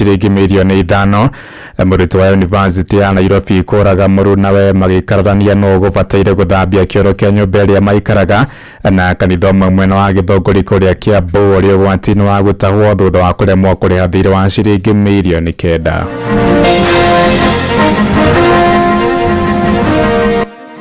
Ciringi mirioni 5. Mũrutwo wa University ya Nairobi kũraga mũrunawe magĩkararania nũ ũgũbataire gũthambia kĩoro kĩa nyũmba ĩrĩa maikaraga. Na kanitha ũmwe mwena wa Gĩthũngũri kũrĩa Kiambu ũrĩ ũgwati-inĩ wa gũtahwo thutha wa kũremwo kũrĩha thirĩ wa ciringi mirioni 9.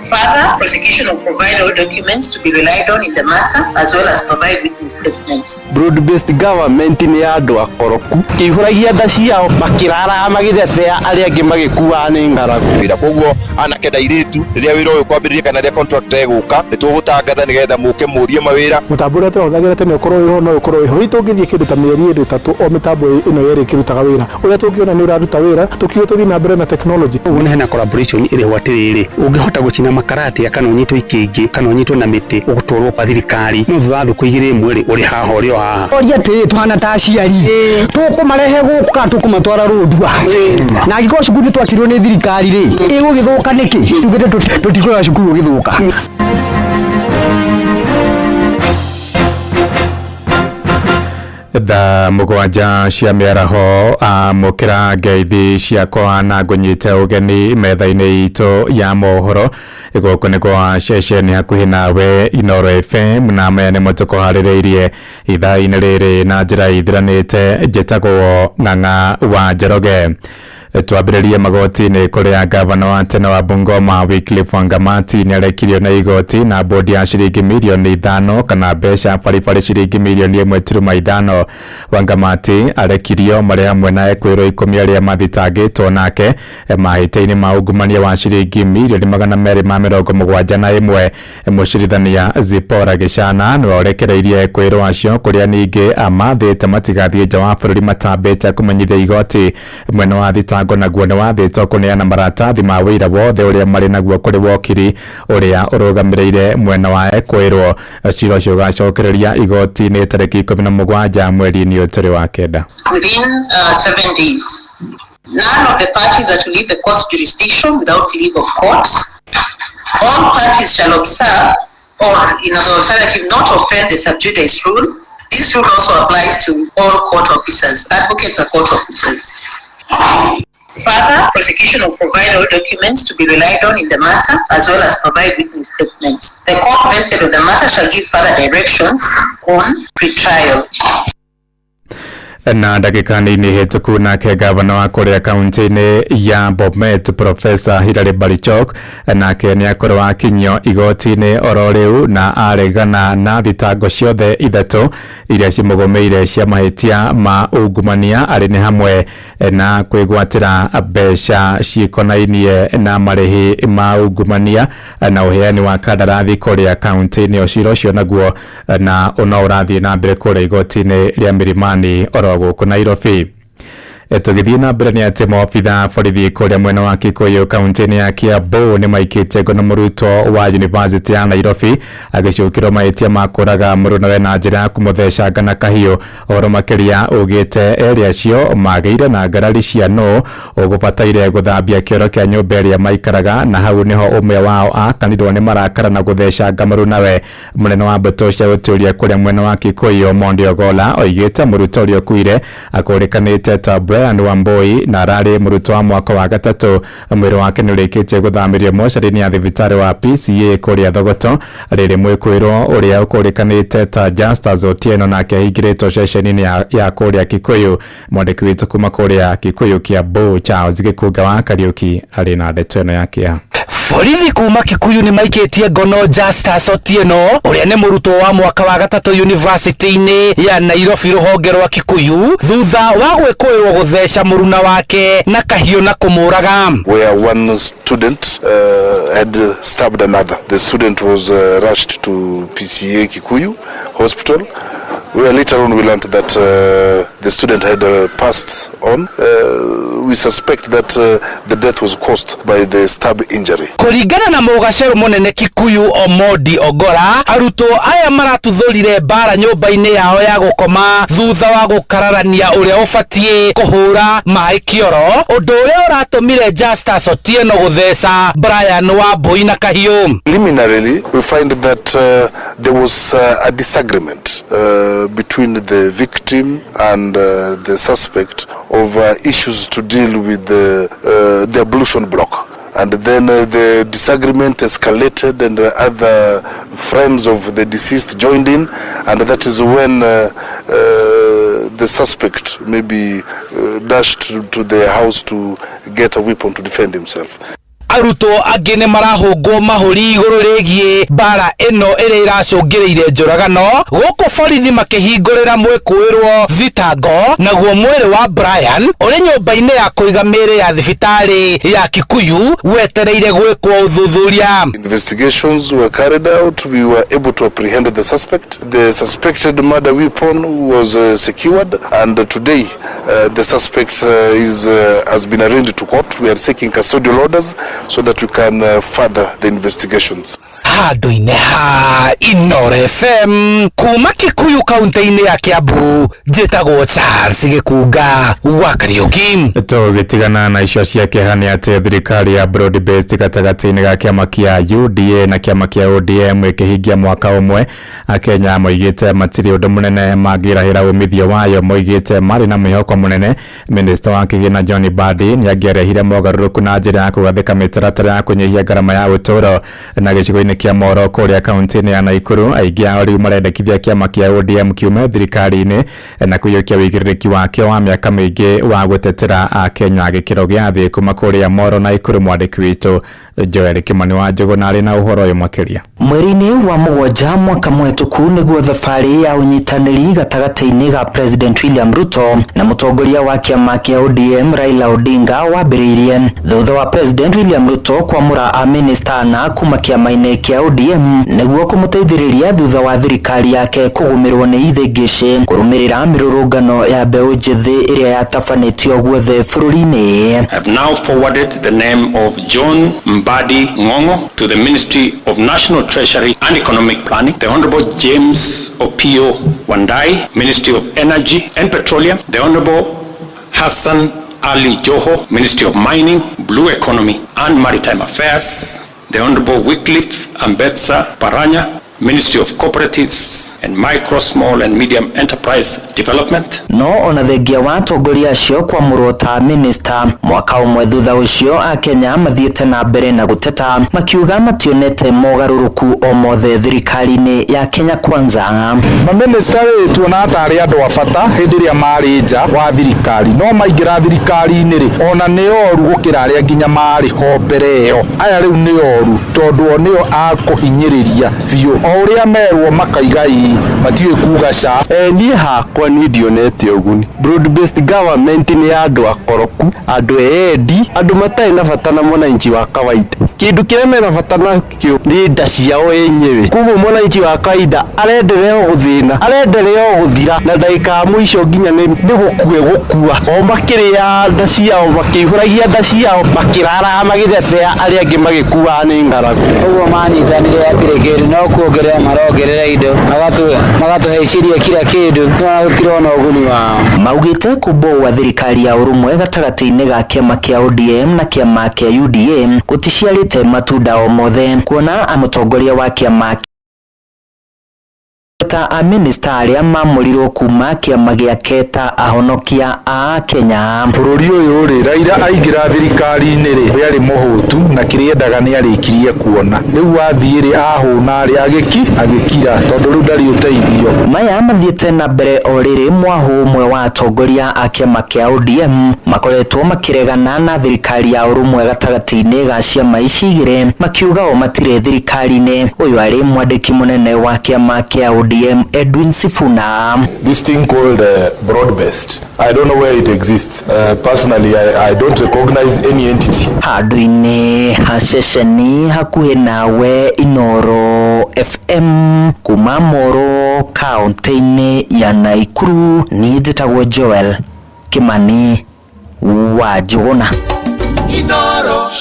Further, prosecution will provide all documents to be relied on in the matter, as well as provide witness statements. Broad based government nĩ ya andũ akoroku kĩihũragia nda ciao, makĩraraga magĩthebea, arĩa angĩ magĩkuaga nĩ ng'aragu. Wĩra koguo anake na airĩtu, rĩrĩa wĩra ũyũ kwambĩrĩria kana rĩrĩa contract ĩgũka, nĩ tũgũtangatha nĩgetha mũke mũrie mawĩra. Mũtambo ũrĩa tũrahũthagĩra tene ũkorwo wĩho no ũkorwo wĩho. Hihi tũngĩthiĩ kĩndũ ta mĩeri 2 3 o mĩtambo ĩno yerĩ ĩkĩrutaga wĩra, ũrĩa tũngĩona nĩ ũraruta wĩra, tũkiuge tũthiĩ na mbere na technology. Ũguo nĩ hena collaboration ĩrĩho atĩrĩrĩ, ũngĩhota gũcina makara atĩa, kana ũnyitwo ikĩngĩ, kana ũnyitwo na mĩtĩ, ũgũtwarwo kwa thirikari, no thutha wa thikũ 2 ĩmwe rĩ, ũrĩ haha, ũrĩ o haha. Oria atĩrĩ, tũhana ta aciari, tũkũmarehe gũkũ kana tũkũmatwara rũndua? Na angĩkorwo cukuru nĩ twakirwo nĩ thirikari rĩ, ĩgũgĩthũka nĩkĩ? Tugĩte tũtikũrora cukuru ũgĩthũka. Thaa 7 cia mĩaraho, amũkĩra ngeithi ciakwa na ngũnyite ũgeni metha-inĩ itũ ya mohoro. Gũkũ nĩ kwa ceceni hakuhĩ nawe, Inooro FM, na maya nĩmo tũkũharĩrĩirie ithaa-inĩ rĩrĩ na njĩra ithiranĩte. Njĩtagwo Ng'ang'a wa Njoroge. Twambĩrĩrie magoti-inĩ, kũrĩa gavana wa tene wa Bungoma Wycliffe Wangamati nĩ arekirio na igoti na bodi ya ciringi mirioni 5 kana mbeca baribari ciringi mirioni 1.5. Wangamati arekirio marĩ hamwe na ekwĩrwo 10 arĩa mathitangĩtwo nake mahĩtia-inĩ ma ungumania wa ciringi 271,000,000. Mũcirithania Zipporah Gĩchana nĩwe ũrekereirie ekwĩrwo acio, kũrĩa ningĩ amathĩte matigathiĩ nja wa bũrũri matambĩte kũmenyithia igoti. Mwena wa thitango naguo nĩ wathĩtwo kũneana maratathi ma wĩira wothe ũrĩa marĩ naguo kũrĩ wokiri ũrĩa ũrũgamĩrĩire mwena wa ekwĩrwo. Cira ũcio ũgacokereria igoti-inĩ tarĩki 17 mweri-inĩ ũyũ tũrĩ wa kenda. Within 7 days. None of the parties are to leave the court's jurisdiction without leave of court. All parties shall observe or, in an alternative, not offend the sub judice rule. This rule also applies to all court officers. Advocates are court officers. Further, prosecution will provide all documents to be relied on in the matter, as well as provide witness statements. The court vested on the matter shall give further directions on pre-trial. Na ndagĩka nini hĩtũku, nake gavana wa kũrĩa kaunti-inĩ ya Bomet, Professor Hilary Barichok, nake nĩ akorwo akinyio igoti-inĩ oro rĩu na aregana na thitango ciothe ithatũ iria cimũgũmĩire cia mahĩtia ma ungumania, arĩ nĩ hamwe na kwĩgwatĩra mbeca cikonainie na marĩhi ma ungumania na ũheani wa kandarathi kũrĩa kaunti-inĩ ĩyo. Cira ũcio naguo na no ũrathiĩ na mbere kũrĩa igoti-inĩ rĩa Milimani oro gũkũ Nairobi. Tũgĩthiĩ na mbere nĩ atĩ maobitha borithi kũrĩa mwena wa Kikuyu, kaunti-inĩ ya Kiambu, nĩ maikĩtie ngono mũrutwo wa University ya Nairobi agĩcukĩrwo mahĩtia ma kũraga mũrunawe na njĩra ya kũmũthecanga na kahiũ. Ũhoro makĩria ugĩte erĩ acio magĩire na ngarari cia nũ ũgũbataire gũthambia kĩoro kĩa nyũmba ĩrĩa maikaraga, na hau nĩho ũmwe wao akanirwo nĩ marakara na gũthecanga mũrunawe. Mũnene wa mbũtũ cia ũtuĩria kũrĩa mwena wa Kikuyu, Mondi Ogola, oigĩte mũrutwo ũrĩa ũkuire akũrĩkanĩte ta Brian Wambui na ararĩ mũrutwo wa mwaka wa gatatũ. Mwĩrĩ wake nĩ ũrĩkĩtie gũthamĩrio mocarĩ-inĩ ya thibitarĩ wa PCA kũrĩa Thogoto. Rĩrĩ mwĩkũĩrwo ũrĩa ũkũrĩkanĩte ta Justus Otieno nake ahingĩrĩtwo ceceni-inĩ ya kũrĩa Kikuyu. Mwandĩki witũ kuma kũrĩa Kikuyu, Kiambu, Charles Gĩkunga wa Kariũki, arĩ na ndeto ĩno ya kĩeha. Borithi kuma Kikuyu nĩ maikĩtie ngono Justus Otieno, ũrĩa nĩ mũrutwo wa mwaka wa gatatũ University-inĩ ya Nairobi, rũhonge rwa Kikuyu, thutha wa gwĩkũĩrwo gũtheca mũruna wake na kahiũ na kũmũraga. Where one student had stabbed another. The student was rushed to PCA Kikuyu Hospital, where later on we learned that the student had passed on. We suspect that the death was caused by the stab injury. Kũringana na mũgacerũ mũnene Kikuyu, Omondi Ogora, arutwo aya maratuthũrire mbara nyũmba-inĩ yao ya gũkoma thutha wa gũkararania ũrĩa ũbatiĩ kũhũra maĩ kĩoro, ũndũ ũrĩa ũratũmire Justus Otieno gũtheca kũraga Brian Wambui na kahiũ. Preliminarily, we find that there was a disagreement between the victim and the suspect over issues to deal with the ablution block. And then the disagreement escalated and other friends of the deceased joined in, and that is when the suspect maybe dashed to the house to get a weapon to defend himself. Arutwo angĩ nĩ marahũngwo mahũri igũrũ rĩgiĩ mbara ĩno ĩrĩa ĩracũngĩrĩire njũragano, gũkũ borithi makĩhingũrĩra mwĩkũĩrwo thitango. Naguo mwĩrĩ wa Brian ũrĩ nyũmba-inĩ ya kũiga mĩĩrĩ ya thibitarĩ ya Kikuyu wetereire gwĩkwo ũthuthuria. Investigations were carried out. We were able to apprehend the suspect. The suspected murder weapon was secured, and today the suspect is has been arraigned to court. We are seeking custodial orders so that we can further the investigations. Handũ-inĩ ha Inoro FM kuma Kikuyu, kaunti-inĩ ya Kiambu, njĩtagwo Charles Gĩkunga wa Kariũki. Tũgĩtigana na icio cia kĩeha nĩ atĩ thirikari ya broad based gatagatĩ-inĩ ga kĩama kĩa UDA na kĩama kĩa ODM ĩkĩhingia mwaka ũmwe, Akenya moigĩte matirĩ ũndũ mũnene mangĩrahĩra umithio wayo. Moigĩte marĩ na mwĩhoko mũnene minista wa kĩgĩna John Mbadi nĩ angĩarehire mogarũrũku na njĩra ya kũgathĩka mĩtaratara ya kũnyihia ngarama ya ũtũũro. Na gĩcigo-inĩ kĩa Moro kũrĩa kaunti-inĩ ya Nakuru, aingĩ ao rĩu marendekithia kĩama kĩa ODM kiume thirikari-inĩ na kũiyũkia wĩigĩrĩrĩki wakĩo wa mĩaka mĩingĩ wa gũtetera Akenya gĩkĩro gĩa thĩ. Kuma kũrĩa Moro, Nakuru, mwandĩki witũ Joel Kimani wa Njũgũna arĩ na ũhoro ũyũ makĩria. Mweri-inĩ wa 7 mwaka mũhetũku nĩguo thabarĩ ya ũnyitanĩri gatagatĩ-inĩ ga President William Ruto na mũtongoria wa kĩama kĩa ODM Raila Odinga wambĩrĩirie, thutha wa President William Ruto kwamũra amĩnĩsta ana kuma kĩama-inĩ kĩa ODM nĩguo kũmũteithĩrĩria thutha wa thirikari yake kũgũmĩrwo nĩ ithĩngĩcĩ kũrũmĩrĩra mĩrũrũngano ya mbeũ njĩthĩ ĩrĩa yatabanĩtio guothe bũrũri-inĩ. I have now forwarded the name of John Mbadi Ngongo to the Ministry of National Treasury and Economic Planning, the Honorable James Opio Wandai, Ministry of Energy and Petroleum, the Honorable Hassan Ali Joho, Ministry of Mining, Blue Economy and Maritime Affairs, the Honorable Wycliffe Ambetsa Paranya, Ministry of Cooperatives and Micro, Small and Medium Enterprise Development. No ona thengia wa atongoria acio kwamũrwo ta minista mwaka ũmwe thutha ũcio, Akenya mathiĩte na mbere na gũteta makiuga mationete mogarũrũku o mothe thirikari-inĩ ya Kenya Kwanza. Mamĩnĩsta rĩ, tuona tarĩ andũ a bata hĩndĩ ĩrĩa marĩ nja wa thirikari, no maingĩra thirikari-inĩ rĩ, ona nĩ oru gũkĩra arĩa nginya marĩ ho mbere ĩyo. Aya rĩu nĩ oru tondũ o nĩo a kũhinyĩrĩria biũ, o ũrĩa merwo makaiga ii, matiũĩ kuga ca. Niĩ hakwa niĩ ndionete ũguni. Broad based government nĩ ya andũ akoroku, andũ endi, andũ matarĩ na bata na mwananchi wa kawaida. Kĩndũ kĩrĩa mena bata nakĩo nĩ nda ciao enyewe. Koguo mwananchi wa kawaida arenderea o gũthĩna, arenderea o gũthira, na ndagĩka ya mũico nginya nĩ gũkue gũkua, o makĩrĩa nda ciao, makĩihũragia nda ciao, makĩraraga magĩthebea, arĩa angĩ magĩkuaga nĩ ng'aragu. Ũguo manyitanire hatirĩ kĩndũ, no kuongerera marongerera indo, magatũheiciria kila kĩndũ, no tũtirona ũguni wao. Maugĩte kumbwo gwa thirikari ya ũrũmwe gatagatĩ-inĩ ga kĩama kĩa ODM na kĩama kĩa UDA gũticiarĩte matunda o mothe, kuona mũtongoria wa kĩama ta amĩnĩsta arĩa mamũrirwo kuma kĩama gĩake ta ahonokia a Kenya. Bũrũri ũyũ rĩ, Raila aingĩra thirikari-inĩ rĩ, rĩarĩ mũhũtu na kĩrĩa endaga nĩ arĩkirie kuona. Rĩu athiĩ rĩ, ahũna rĩ, agĩkira tondũ rĩu ndarĩ ũteithio. Maya mathiĩte na mbere o rĩrĩ mwahũ ũmwe wa atongoria a kĩama kĩa ODM makoretwo makĩregana na thirikari ya ũrũmwe gatagatĩ-inĩ ga ciama ici igĩrĩ, makiuga o matirĩ thirikari-inĩ. Ũyũ arĩ mwandĩki mũnene wa kĩama kĩa ODM Edwin Sifuna. This thing called broad-based, I don't know where it exists. Personally, I don't recognize any entity. Handũ-inĩ ha ceceni hakuhĩ nawe, Inoro FM kuma Moro, kaunti-inĩ ya Nakuru, niĩ njĩtagwo Joel Kimani wa Njũgũna.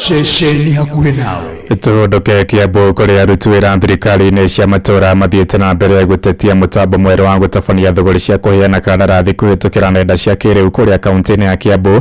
Ceceni hakuhĩ nawe. Tũhũndũke Kiambu kũrĩa aruti wĩra thirikari-inĩ cia matũũra mathiĩte na mbere gũtetia mũtambo mwerũ wa gũtabania thũgũrĩ cia kũheana kandarathi kũhĩtũkĩra nenda cia kĩrĩu kũrĩa kaunti-inĩ ya Kiambu.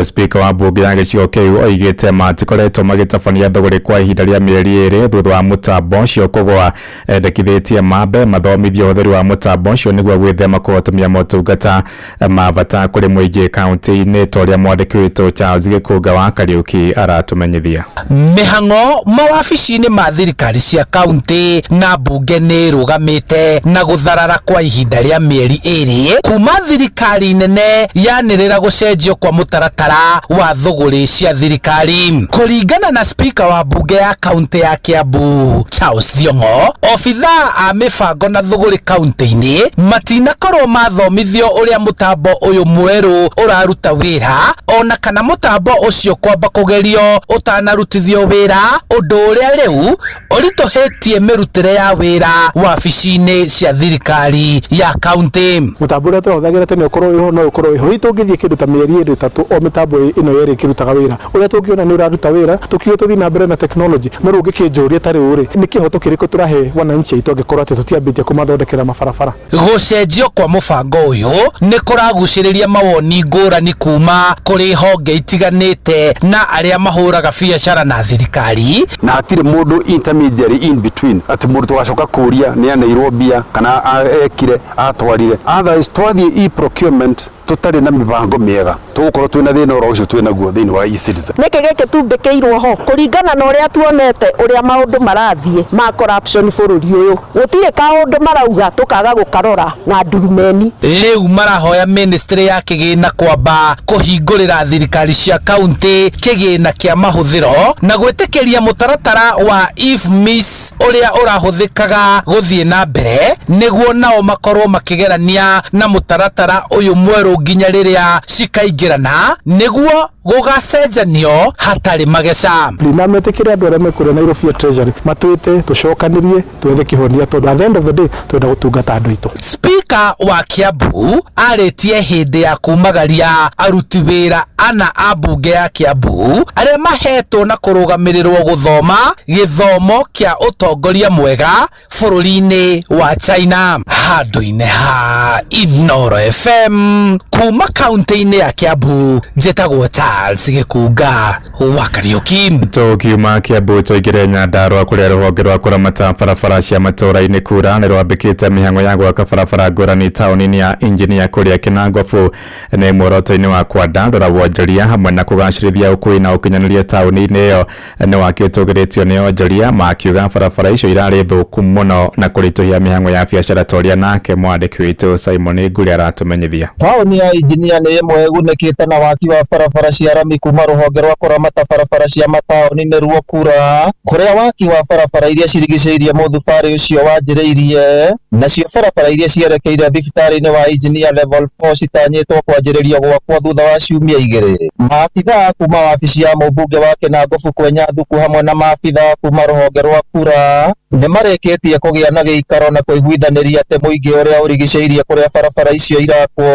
Spika wa mbunge ya gĩcigo kĩu oigĩte matikoretwo magĩtabania thũgũrĩ kwa ihinda rĩa mĩeri 2 thutha wa mũtambo ũcio kũgũa. Endekithĩtie mambe mathomithio ũhũthĩri wa mũtambo ũcio nĩguo gwĩthema kũhotomia motungata ma bata kũrĩ mũingĩ kaunti-inĩ, ta ũrĩa mwandĩki witũ Charles Gĩkũnga wa Kariũki aratũmenyithia. Mĩhang'o mawabici-inĩ ma thirikari cia kaunti na mbunge nĩ ĩrũgamĩte na gũtharara kwa ihinda rĩa mĩeri 2 kuma thirikari nene yanĩrĩra gũcenjio kwa mũtaratara wa thũgũrĩ cia thirikari. Kũringana na spika wa mbunge ya kaunti ya Kiambu Charles Thiong'o, obithaa a mĩbango na thũgũrĩ kaunti-inĩ matinakorwo mathomithio ũrĩa mũtambo ũyũ mwerũ ũraruta wĩra, ona kana mũtambo ũcio kwamba kũgerio ũtanarutithio wĩra, ũndũ ũrĩa rĩu ũritũhĩtie mĩrutĩre ya wĩra wabici-inĩ cia thirikari ya kaunti. Mũtambo ũrĩa tũrahũthagĩra tene ũkorwo wĩho no ũkorwo wĩho. Hihi tũngĩthiĩ kĩndũ ta mĩeri 2 3 o mĩtambo ĩno yerĩ ĩkĩrutaga wĩra, ũrĩa tũngĩona nĩ ũraruta wĩra, tũkiuga tũthiĩ na mbere na tekinoronjĩ. No rĩu ũngĩkĩnjũria ta rĩu rĩ, nĩ kĩhoto kĩrĩkũ tũrahe wananchi aitũ angĩkorwo atĩ tũtiambĩtie kũmathondekera mabarabara? Gũcenjio kwa mũbango ũyũ nĩ kũragucĩrĩria mawoni ngũrani kuma kũrĩ honge itiganĩte na arĩa mahũraga biacara na thirikari. Na hatirĩ mũndũ intermediary in between atĩ mũndũ tũgacoka kũria nĩ aneirwo mbia kana ekire atwarire. Otherwise twathiĩ e-procurement tũtarĩ na mĩbango mĩega tũgũkorwo twĩna thĩna oro ũcio twĩnaguo thĩinĩ wa e-citizen. Nĩkĩ gĩkĩ tumbĩkĩirwo ho kũringana na ũrĩa tuonete ũrĩa maũndũ marathiĩ ma corruption bũrũri ũyũ, gũtirĩ kaũndũ marauga tũkaga gũkarora na ndurumeni. Rĩu marahoya ministry ya kĩgĩna kwamba kũhingũrĩra thirikari cia kaunti kĩgĩna kĩa mahũthĩro na gwĩtĩkĩria mũtaratara wa IFMIS ũrĩa ũrahũthĩkaga gũthiĩ na mbere, nĩguo nao makorwo makĩgerania na mũtaratara ũyũ mwerũ nginya rĩrĩa cikaingĩrana, nĩguo gũgacenjanio hatarĩ mageca. Na metĩkĩre andũ arĩa mekũrĩa Nairobi ya Treasury matwĩte tũcokanĩrie twethe kĩhonia, tondũ at the end of the day twenda gũtungata andũ aitũ. Spika wa Kiambu arĩtie hĩndĩ ya kumagaria aruti wĩra ana a mbunge ya Kiambu arĩa mahetwo na kũrũgamĩrĩrwo gũthoma gĩthomo kĩa ũtongoria mwega bũrũri-inĩ wa China. Handũ-inĩ ha Inooro FM kuma kaunti-inĩ ya Kiambu, njĩtagwo Charles Gĩkunga wa Kariũki. Tũkiuma Kiambu tũingĩre Nyandarũa kũrĩa rũhonge rwa kũramata barabara cia matũũra-inĩ kura nĩ rwambĩkĩte mĩhang'o ya gwaka barabara ngũrani taũni-inĩ ya Injinia kũrĩa Kĩnangobu nĩ muoroto-inĩ wa kwandandũra wonjoria hamwe na kũgacĩrithia ũkui na ũkinyanĩria taũni-inĩ ĩyo. Nĩ waki ũtũgĩrĩtio nĩ onjoria makiuga barabara icio irarĩ thũku mũno na kũritũhia mĩhang'o ya biacara, ta ũrĩa nake mwandĩki witũ Simon Ngure aratũmenyithia. Taũni ya Injinia nĩ ĩmwe ĩgunĩkĩte na waki wa barabara cia rami kuma rũhonge rwa kũramata barabara cia mataũni nĩruo kura, kũrĩa waki wa barabara iria cirigicĩirie mũthubarĩ ũcio wanjĩrĩirie, nacio barabara iria cierekeire thibitarĩ-inĩ wa Injinia level 4 citanyĩtwo kwanjĩrĩrio gwakwo thutha wa ciumia 2. Maabithaa kuma wabici ya mũmbunge wa Kĩnangobu Kwenya Thuku hamwe na maabithaa kuma rũhonge rwa kura nĩ marĩkĩtie kũgĩa na gĩikaro na kũiguithanĩria atĩ mũingĩ ũrĩa ũrigicĩirie kũrĩa barabara icio irakwo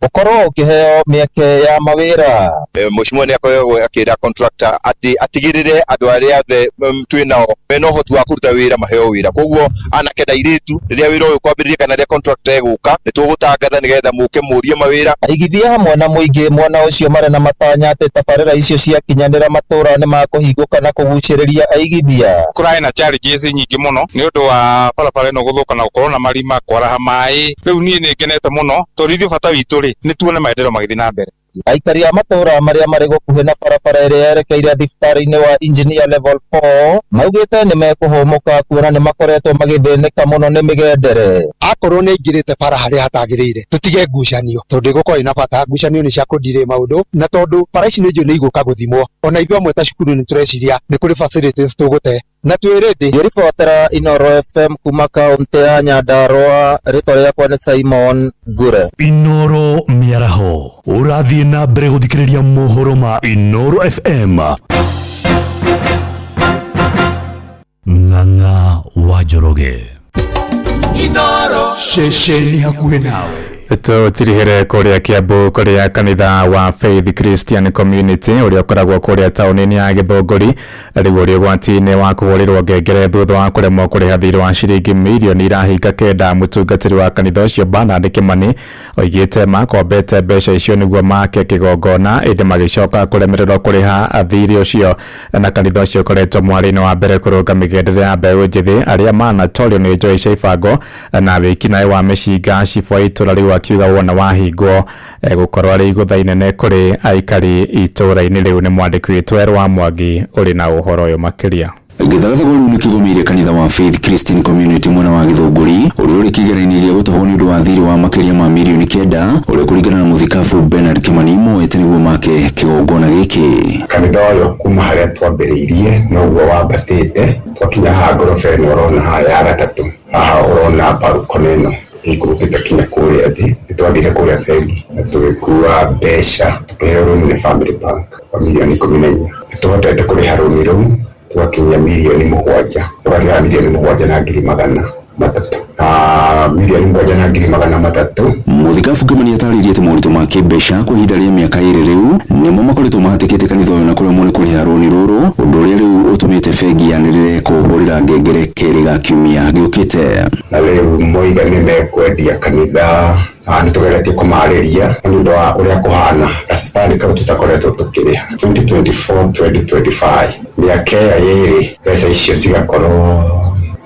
ũkorwo ũkĩheo mĩeke ya mawĩra. Mheshimiwa nĩ akoragwo akĩra contractor atĩ atigĩrĩre andũ arĩa othe twĩ nao mena ũhoti wa kũruta wĩra maheo wĩra. Koguo anake na airĩtu rĩrĩa wĩra ũyũ kwambĩrĩria kana rĩrĩa contractor egũka nĩ tũgũtangatha nĩgetha mũke mũrie mawĩra. Aigithia hamwe na mũingĩ mwena ũcio marĩ na matanya atĩ tabarĩra icio ciakinyanĩra matũũra nĩ makũhingũka na kũgucĩrĩria aigithia. Kũrarĩ na challenges nyingĩ mũno nĩ ũndũ wa barabara ĩno gũthũka na gũkorwo na marima, kwaraha maĩ. Rĩu niĩ nĩ ngenete mũno tondũ ithuĩ bata witũ rĩ nĩ tuone maendeleo magĩthiĩ na mbere. Aikari a matũũra marĩa marĩ gũkuhĩ na barabara ĩrĩa yerekeire thibitarĩ-inĩ wa Engineer level 4 maugĩte nĩ mekũhũmũka kuona nĩ makoretwo magĩthĩnĩka mũno nĩ mĩgendere. Akorwo nĩ aingĩrĩte bara harĩa hatagĩrĩire tũtige ngucanio tondũ ĩgũkorwo ĩna bata, ngucanio nĩ cia kũndirĩ maũndũ, na tondũ bara ici nĩ njũĩ nĩ igũka gũthimwo, ona ithuĩ amwe ta cukuru nĩ tũreciria nĩ kũrĩ facilities tũgũte na twĩ ready. Ngĩribotera Inooro FM kuma kaunti ya Nyandarũa, rĩtwa rĩakwa nĩ Simon Ngure. Inooro mĩaraho ũrathiĩ na mbere gũthikĩrĩria mohoro ma Inooro FM. Ng'ang'a wa Njoroge. Inooro ceceni hakuhĩ nawe. Tũtirihĩre kũrĩa Kiambu kũrĩa kanitha wa Faith Christian Community ũrĩa ũkoragwo kũrĩa taũni-inĩ ya Gĩthũngũri rĩu ũrĩ ũgwati-inĩ wa kũhũrĩrwo ngengere thutha wa kũremwo kũrĩha thirĩ wa ciringi mirioni irahinga kenda. Mũtungatĩri wa kanitha ũcio Bernard Kĩmani oigĩte makombete mbeca icio nĩguo make kĩgongona ĩndĩ magĩcoka kũremererwo kũrĩha thirĩ ũcio na kanitha ũcio ũkoretwo mwari-inĩ wa mbere kũrũnga mĩgendere ya mbeũ njĩthĩ arĩa manatorio nĩ njohi cia ibango na wĩkinaĩ wa mĩcinga. Cibũ wa itũra rĩu akiuga wona wahingwo gũkorwo arĩ igũtha inene kũrĩ aikari itũra-inĩ rĩu. Nĩ mwandĩki witũ Erwa Mwangi ũrĩ na ũhoro ũyũ makĩria. Gĩthagathago rĩu nĩ kĩgũmĩire kanitha wa Faith Christian Community mwena wa Gĩthũngũri ũrĩa ũrĩ kĩgera-inĩ gĩa gũtahwo nĩ ũndũ wa thirĩ wa makĩria ma mirioni kenda ũrĩa kũringana na mũthikabu Bernard Kĩmani moete nĩguo make kĩgongona gĩkĩ. Kanitha ũyũ kuma harĩa twambĩrĩirie noguo wambatĩte, twakinya haha ngoroba ĩno ũrona haha ya gatatũ, haha ũrona balcony ĩno ĩikũrũkĩte kinya kũrĩa thĩ. Nĩ twathire kũrĩa bengi na tũgĩkua mbeca, tũkĩheo rũni nĩ Family Bank wa mirioni 14. Nĩ tũhotete kũrĩha rũni rũu tũgakinyia mirioni 7, tũgatigara mirioni 7 na ngiri 300, na mirioni 7 na ngiri 300. Mũthikabu Kĩmani atarĩirie atĩ moritũ ma kĩmbeca kwa ihinda rĩa mĩaka 2 rĩu nĩmo makoretwo mahatĩkĩte kanitha ũyũ na kũremwo nĩ kũrĩha rũni rũrũ, ũndũ ũrĩa rĩu ũtũmĩte bengi yanĩrĩre kũhũrĩra ngengere kerĩ ga kiumia gĩũkĩte. Na rĩu moiga nĩ mekwendia kanitha, nĩ tũgeretie kũmarĩria nĩ ũndũ wa ũrĩa kũhana gacibani kau tũtakoretwo tũkĩrĩha 2024 2025, mĩaka ĩyo ĩrĩ mbeca icio cigakorwo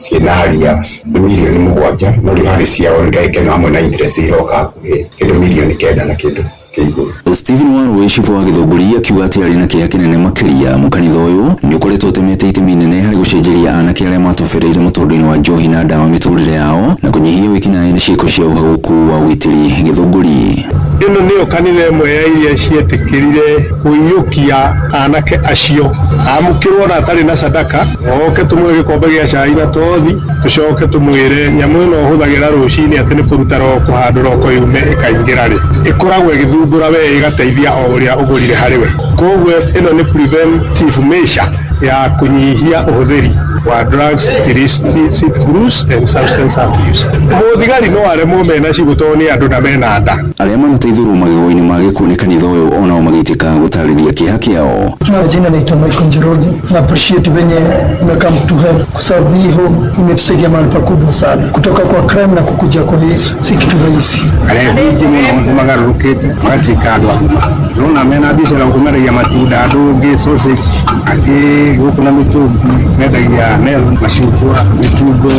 ciĩna arrears nĩ mirioni 7, no rĩu harĩ ciao nĩ hamwe na interest iroka hakuhĩ kĩndũ mirioni 9 na kĩndũ kĩigũrũ. Stephen Warũĩ cibũ wa Gĩthũngũri akiuga atĩ arĩ na kĩeha kĩnene makĩria mũkanitha ũyũ nĩ ũkoretwo ũtemete itemi inene harĩ gũcenjeria anake arĩa matobereire mũtũndũ-inĩ wa njohi na ndawa mĩtũrĩre yao na kũnyihia wĩkinaĩ na ciĩko cia ũhagũku wa ũgitĩri Gĩthũngũri. Ĩno nĩyo kanitha ĩmwe ya iria cietĩkĩrire kũiyũkia anake acio, amũkĩrwo na atarĩ na sadaka, oke tũmũhe gĩkombe gĩa cai na tothi, tũcoke tũmwĩre nyamũ ĩno ũhũthagĩra rũcinĩ atĩ nĩ kũruta roko handũ roko yume ĩkaingĩra rĩ, ĩkoragwo ĩgĩthumbũra we ĩgateithia o ũrĩa ũgũrire harĩ we. Koguo ĩno nĩ preventive measure ya kũnyihia ũhũthĩri wa drugs, illicit brews and substance abuse. Mũthigari no aremwo mena cibũ tondũ nĩ andũ na mena nda. Arĩa manateithũrwo magego-inĩ ma gĩkuũ nĩ kanitha ũyũ onao magĩtĩka gũtarĩria kĩeha kĩao. Jina naitwa Michael Njoroge na appreciate venye mmecome to help kwa sababu hii home imetusaidia mahali pakubwa sana, kutoka kwa crime na kukuja kwa Yesu si kitu rahisi. Arĩa aingĩ mũno nĩ magarũrũkĩte magatuĩka andũ agima. Ndĩrona mena biacara gũkũ mendagia matunda, andũ ũngĩ sausage, angĩ gũkũ na mĩtũngi mendagia melon, macungwa, mĩtungo.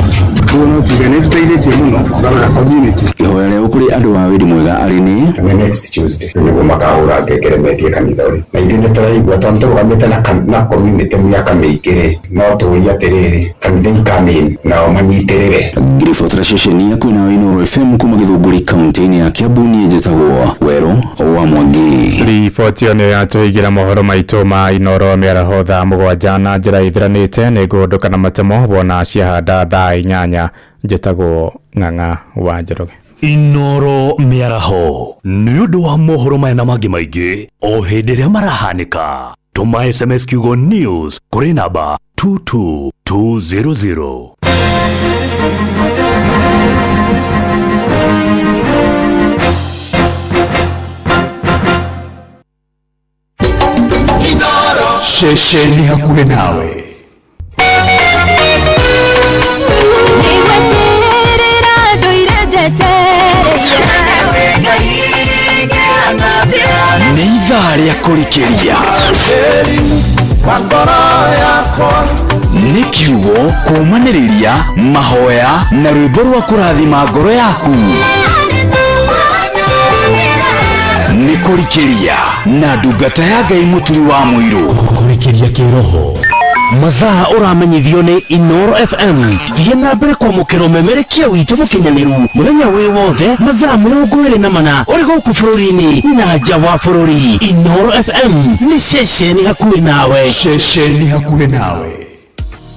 Koguo no tuge nĩ tũteithĩtie mũno kũgarũra community. Ihoya rĩao kũrĩ andũ a wendi mwega arĩ nĩ nĩ next Tuesday nĩguo makahũra ngengere mendie kanitha ũrĩ, na ithuĩ nĩ tũraigua tondũ tũrũgamĩte na community mĩaka mĩingĩ rĩ, no tũũrie atĩrĩrĩ, kanitha ikamin nao manyitĩrĩre. Ngĩribotera ceceni ya kwĩna Inooro FM kuma Gĩthũngũri kaunti-inĩ ya Kiambu, niĩ njĩtagwo Werũ wa Mwangi. Riboti ĩyo nĩyo yatũhingĩra mohoro maitũ ma Inooro mĩaraho thaa 7 na njĩra ithiranĩte. Nĩ ngũhũndũka na matemo wona ciahanda thaa 8. Njĩtagwo Ng'ang'a wa Njoroge. Inooro mĩaraho nĩ ũndũ wa mohoro maya na mangĩ maingĩ o hĩndĩ ĩrĩa marahanĩka. Tũma SMS kiugo news kũrĩ namba 22200. Ceceni hakuhĩ nawe. Nĩ ithaa rĩa kũrikĩria, nĩ kiugo kũũmanĩrĩria mahoya na rwĩmbo rwa kũrathima ngoro yaku. Nĩ kũrikĩria na ndungata ya Ngai Mũturi wa Mũirũ. Kũrikĩria kĩroho mathaa ũramenyithio nĩ Inooro FM. Thiĩ na mbere kwamũkĩra ũmemerekia witũ mũkinyanĩru mũthenya wĩ wothe mathaa 24 ũrĩ gũkũ bũrũri-inĩ na nja wa bũrũri. Inooro FM nĩ ceceni hakuhĩ nawe. Ceceni hakuhĩ nawe.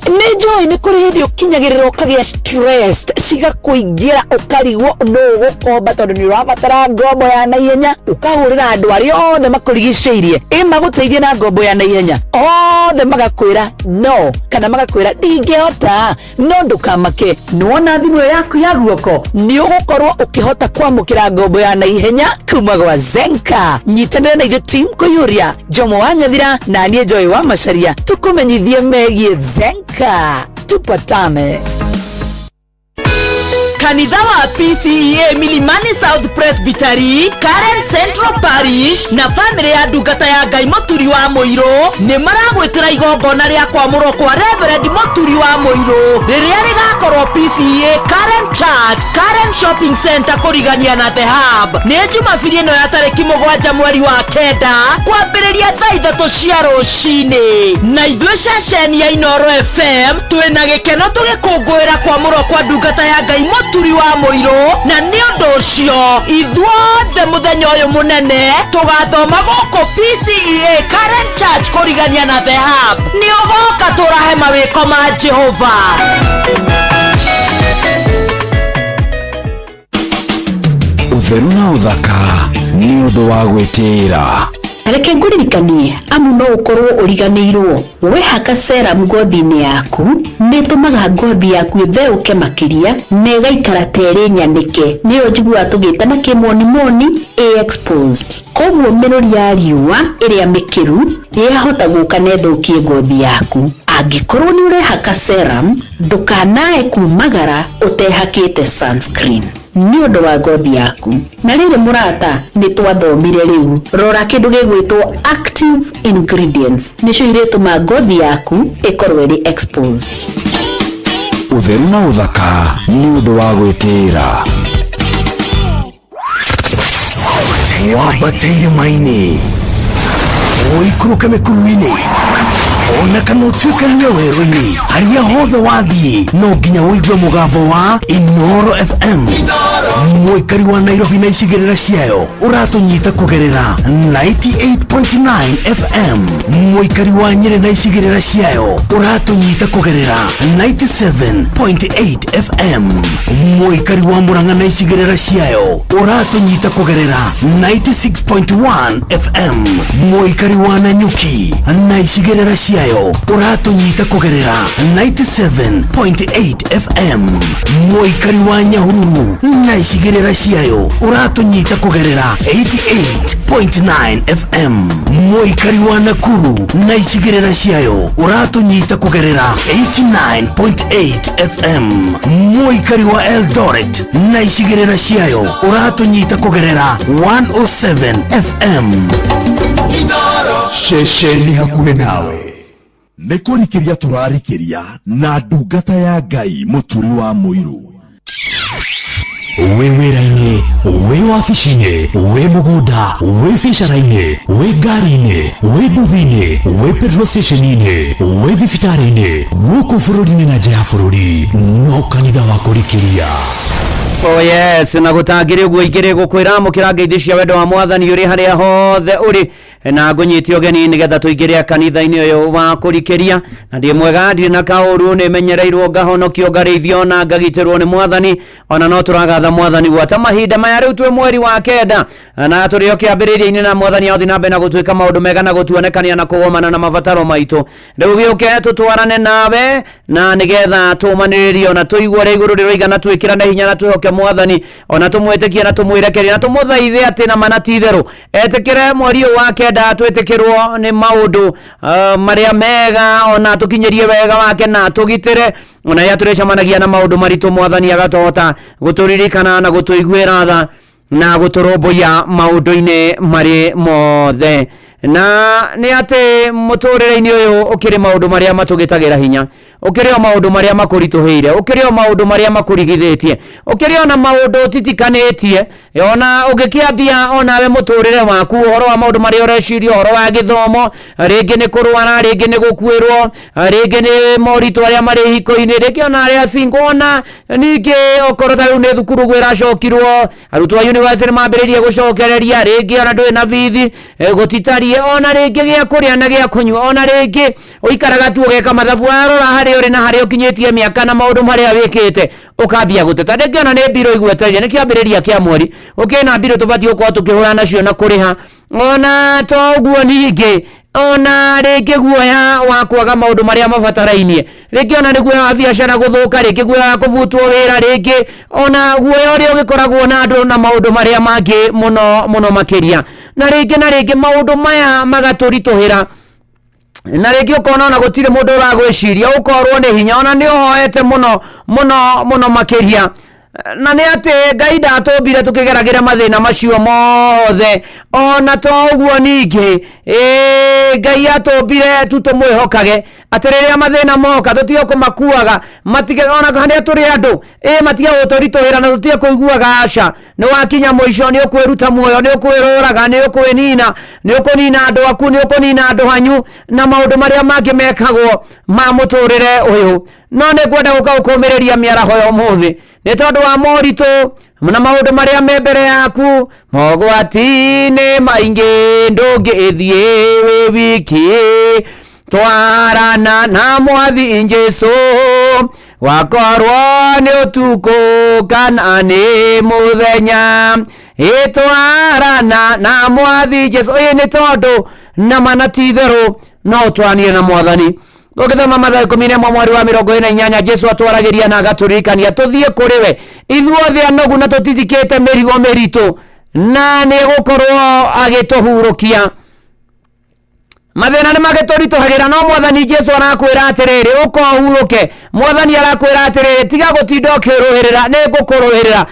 Nĩ njũĩ nĩ kũrĩ hĩndĩ ũkinyagĩrĩra ũkagĩa stressed, cigakũingĩra ũkarigwo nũ ũgũkomba tondũ nĩ ũrabatara ngombo ya naihenya, ũkahũrĩra andũ arĩa othe makũrigicĩirie ĩ magũteithie na ngombo ya naihenya, othe magakwĩra no kana magakwĩra ndingĩhota. No ndũkamake, nĩwona thimũ ĩyo yaku ya guoko nĩ ũgũkorwo ũkĩhota kwamũkĩra ngombo ya naihenya kuma gwa Zenka. Nyitanĩra na ithuĩ team kũiyũria Jomo wa Nyathira na niĩ Joy wa Macharia tũkũmenyithie megiĩ Zenka. Tupatane. Kanitha wa PCEA Milimani South Presbytery, Karen Central Parish na bamĩrĩ ya ndungata ya Ngai Mũturi wa Mũirũ nĩ maragwĩtĩra igongona rĩa kwamũrwo kwa Reverend Mũturi wa Mũirũ rĩrĩa rĩgakorwo PCEA Karen Church, Karen Shopping Center kũrigania na The Hub. Nĩ Jumabiri ĩno ya tarĩki 7 mweri wa 9 kwambĩrĩria thaa 3 cia rũcinĩ. Na ithuĩ ceceni ya Inooro FM twĩna gĩkeno tũgĩkũngũĩra kwamũrwo kwa ndungata ya Ngai Mũturi wa Mũirũ, na nĩ ũndũ ũcio ithuothe mũthenya ũyũ mũnene tũgathoma gũkũ PCEA Karen Church kũrigania na The Hub. Nĩ ũgoka tũrahe mawĩko ma Jehova. Ũtheru na ũthaka nĩ ũndũ wa gwĩtĩĩra. Reke ngũririkanie amu no ũkorwo ũriganĩirwo, wehaka serum ngothi-inĩ yaku nĩ ĩtũmaga ngothi yaku ĩtheũke makĩria na ĩgaikara ta ĩrĩ nyanĩke, nĩyo njiguaga tũgĩta na kĩmonimoni ĩ exposed. Koguo mĩrũri ya riũa ĩrĩa mĩkĩru yahota gũka na ĩthũkie ngothi yaku. Angĩkorwo nĩ ũrehaka serum, ndũkanae kumagara ũtehakĩte sunscreen nĩ ũndũ wa ngothi yaku. Na rĩrĩ mũrata, nĩ twathomire rĩu, rora kĩndũ gĩgwĩtwo active ingredients, nĩcio irĩtũma ngothi yaku ĩkorwo ĩrĩ exposed. Ũtheru na ũthaka nĩ ũndũ wa gwĩtĩĩra. Wambate irĩma-inĩ, ũikũrũke mĩkuru-inĩ, ona kana ũtuĩkanie werũ-inĩ, harĩa hothe wathiĩ no nginya ũigue mũgambo wa Inooro FM. Mũikari wa Nairobi na icigĩrĩra ciayo ũratũnyita kũgerera 98.9 FM. Mũikari wa Nyĩrĩ na icigĩrĩra ciayo ũratũnyita kũgerera 97.8 FM. Mũikari wa Murang'a na icigĩrĩra ciayo ũratũnyita kũgerera 96.1 FM. Mũikari wa Nanyuki na icigĩrĩra ciayo ũratũnyita kũgerera 97.8 FM. Mũikari wa Nyahururu na icigĩrĩra ciayo ũratũnyita kũgerera 88.9 FM. Mũikari wa Nakuru na icigĩrĩra ciayo ũratũnyita kũgerera 89.8 FM. Mũikari wa Eldoret na icigĩrĩra ciayo ũratũnyita kũgerera 107 FM. Ceceni hakuhĩ nawe nĩ kũrikĩria tũrarikĩria na ndungata ya Ngai Mũturi wa Mũirũ. Wĩ wĩra-inĩ, wĩ wabici-inĩ, wĩ mũgũnda, wĩ biacara-inĩ, wĩ ngari-inĩ, wĩ nduthi-inĩ, wĩ petrol station-inĩ, wĩ thibitarĩ-inĩ, gũkũ bũrũri-inĩ na nja ya bũrũri, no kanitha wa kũrikĩria. Oh yes, na gũtangĩrĩ ũguo ingĩrĩ gũkwĩra amũkĩra ngeithi cia wendo wa mwathani ũrĩ harĩa hothe ũrĩ, na ngũnyite ũgeni nĩgetha tũingĩre kanitha-inĩ ũyũ wa kũrikĩria. Na ndĩ mwega, ndirĩ na kaũru, nĩmenyereirwo, ngahonokio, ngarĩithio na ngagitĩrwo nĩ mwathani. Ona no tũragatha mwathani gwata mahinda maya rĩu twĩ mweri wa 9 na tũrĩ o kĩambĩrĩria-inĩ, na mwathani athiĩ na mbere na gũtuĩka maũndũ mega na gũtuonekania na kũgomana na mabataro maitũ. Rĩu gĩũke tũtwarane nawe na nĩgetha tũmanĩrĩrie ona tũigue ũrĩa igũrũ rĩroiga, na twĩkĩrane hinya na twĩhoke mwathani, ona tũmwĩtĩkie na tũmwĩrekerie na tũmũthaithe atĩ na mana ti itherũ etĩkĩre mweri ũyũ wa 9 twĩtĩkĩrwo nĩ maũndũ marĩa mega, ona tũkinyĩrie wega wake na tũgitĩre ona rĩrĩa tũrĩcemanagia na maũndũ maritũ. Mwathani agatũhota gũtũririkana na gũtũiguĩra tha na gũtũrũmbũiya maũndũ-inĩ marĩ mothe. Na nĩ atĩ mũtũrĩre-inĩ ũyũ ũkĩrĩ maũndũ marĩa matũgĩtagĩra hinya, ũkĩrĩ o maũndũ marĩa makũritũhĩire, ũkĩrĩ o maũndũ marĩa makũrigithĩtie, ũkĩrĩ ona maũndũ ũtitikanĩtie, ona ũngĩkĩambia onawe mũtũrĩre waku, ũhoro wa maũndũ marĩa ũreciria, ũhoro wa gĩthomo, rĩngĩ nĩ kũrwara, rĩngĩ nĩ gũkuĩrwo, rĩngĩ nĩ moritũ arĩa marĩ hiko-inĩ, rĩngĩ ona arĩa single, ona ningĩ okorwo ta rĩu nĩ thukuru gwĩracokirwo, arutwo a university mambĩrĩirie gũcokereria, rĩngĩ ona ndũrĩ na bithi, gũtitariĩ. wĩiganĩtie ona rĩngĩ gĩa kũrĩa na gĩa kũnyua, ona rĩngĩ ũikaraga tu ũgeka mathabu, warora harĩa ũrĩ na harĩa ũkinyĩtie mĩaka na maũndũ marĩa wĩkĩte ũkambia gũteta. Rĩngĩ ona nĩ mbirũ igwetereire, nĩ kĩambĩrĩria kĩa mweri, ũkĩna mbirũ tũbatiĩ gũkorwo tũkĩhũra nacio na kũrĩha. Ona to ũguo ningĩ, ona rĩngĩ guoya wa kwaga maũndũ marĩa mabatarainie, rĩngĩ ona nĩ guoya wa biacara gũthũka, rĩngĩ guoya wa kũbutwo wĩra, rĩngĩ ona guoya ũrĩa ũgĩkoragwo na andũ na maũndũ marĩa mangĩ mũno mũno makĩria. Na rĩngĩ na rĩngĩ maũndũ maya magatũritũhĩra, na rĩngĩ ũkona ona gũtirĩ mũndũ ũragwĩciria, ũkorwo nĩ hinya, ona nĩ ũhoete mũno mũno mũno makĩria. Na nĩ atĩ Ngai ndatũmbire tũkĩgeragĩra mathĩna macio mothe. Ona to ũguo ningĩ, Ngai atũmbire tu tũmwĩhokage atĩ rĩrĩa mathĩna moka tũtige kũmakuaga, matige ona harĩa tũrĩ andũ, matige gũtũritũhĩra na tũtige kũiguaga aca. Nĩ wakinya mũico, nĩ ũkwĩruta muoyo, nĩ ũkwĩrũraga, nĩ ũkwĩnina, nĩ ũkũnina andũ aku, nĩ ũkũnina andũ hanyu na maũndũ marĩa mangĩ mekagwo ma mũtũrĩre ũyũ. No nĩ ngwenda gũka gũkũmĩrĩria mĩaraho ya ũmũthĩ nĩ tondũ wa moritũ na maũndũ marĩa me mbere yaku. Mogwati-inĩ maingĩ ndũngĩthiĩ wĩ wiki, twarana na Mwathi Jesũ, wakorwo nĩ ũtukũ kana nĩ mũthenya, ĩtwarana na Mwathi Jesũ. Ĩ nĩ tondũ na mana ti itherũ no ũtwaranire na Mwathani. Tũngĩthoma Mathayo 11 mweri wa 48, Jesũ atwaragĩria na agatũririkania tũthiĩ kũrĩ we ithuothe anogu na tũtithikĩte mĩrigo mĩritũ, na nĩ egũkorwo agĩtũhurũkia. Mathĩna nĩ magĩtũritũhagĩra, no Mwathani Jesũ arakwĩra atĩrĩrĩ, ũka ũhurũke. Mwathani arakwĩra atĩrĩrĩ, tiga gũtinda ũkĩrũĩrĩra, nĩ ngũkũrũĩrĩra.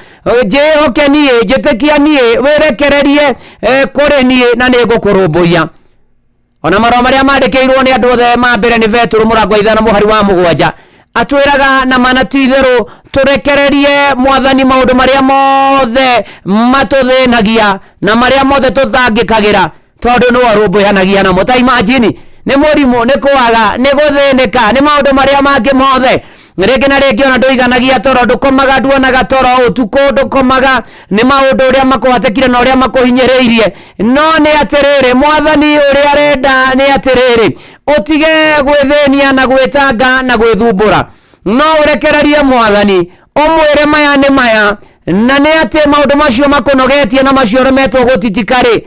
Njĩhoke niĩ, njĩtĩkia niĩ, wĩrekererie kũrĩ niĩ na nĩ ngũkũrũmbũiya. Ona marũa marĩa mandĩkĩirwo nĩ andũ othe ma mbere nĩ Betũrũ mũrango wa 5 mũhari wa 7, atwĩraga na mana ti itherũ tũrekererie Mwathani maũndũ marĩa mothe matũthĩnagia na marĩa mothe tũtangĩkagĩra, tondũ nĩwe ũrũmbũyanagia namo. Ta imagine, nĩ mũrimũ, nĩ kwaga, nĩ gũthĩnĩka, nĩ maũndũ marĩa mangĩ mothe. Rĩngĩ na rĩngĩ ona ndũiganagia toro, ndũkomaga, nduonaga toro ũtukũ, ndũkomaga, nĩ maũndũ ũrĩa makũhatĩkire na ũrĩa makũhinyĩrĩirie. No nĩ atĩrĩrĩ, Mwathani ũrĩa arenda nĩ atĩrĩrĩ, ũtige gwĩthĩnia na gwĩtanga na gwĩthumbũra, no ũrekererie Mwathani, ũmwĩre maya nĩ maya, na nĩ atĩ maũndũ macio makũnogetie na macio ũremetwo gũtitika rĩ,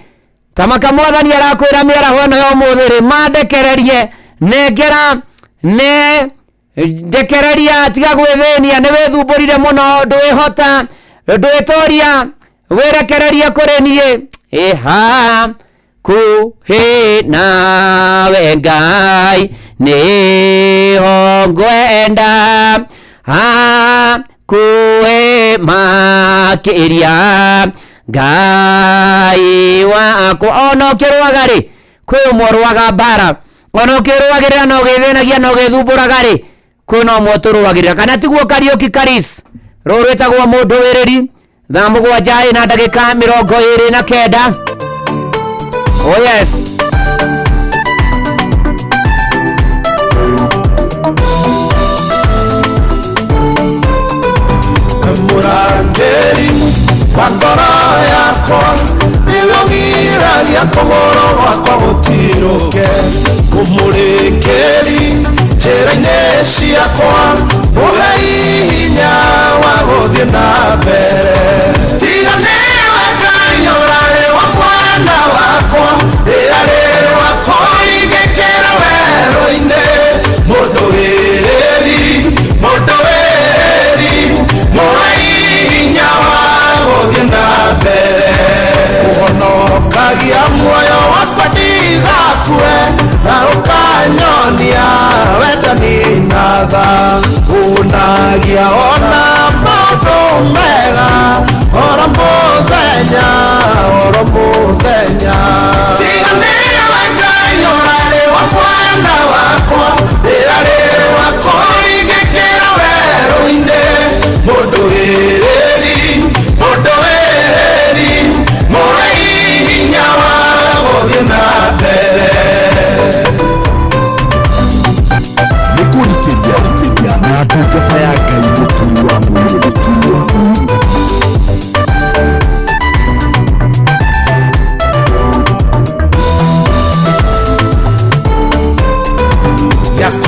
ta maka Mwathani arakwĩra mĩaraho ĩno ya ũmũthĩ rĩ, mandekererie, nengera, ne ndekereria, tiga gwĩthĩnia, nĩ wĩthumbũrire mũno, ndwĩhota, ndwĩtoria, wĩrekererie kũrĩ niĩ. Ĩha kuhĩ nawe Ngai nĩho ngwenda, hakuhĩ makĩria Ngai wakwa. Ona ũkĩrũaga rĩ, kwĩ ũmwe ũrũaga mbara, ona ũkĩrũagĩrĩra na ũgĩthĩnagia na ũgĩthumbũraga rĩ, kwĩna ũmwe ũtũrũagĩrĩra. Kana tiguo Kariũki Karis, rũrũ rwĩtagwo mũndũ wĩrĩri. Thaa 7 ĩna ndagĩka 29. Oh yes. Mũrangĩri wa ngoro yakwa nĩwe ũgiragia kũgũrũ gwakwa gũtirũke, ũmũrĩkĩri njĩra-inĩ ciakwa, mũhei hinya wa gũthiĩ na mbere. Tiga nĩwe Ngai ũrarĩ wa mwana wakwa, rĩrarĩ wakwa ingĩkĩra werũ-inĩ, mũndũ wĩrĩri, mũndũ wĩrĩri, mũhei hinya wa gũthiĩ na mbere. Ũhonokagia muoyo wakwa ndigakue, na ũkanyonia wendani na tha, ũnagia ona maũndũ mega ora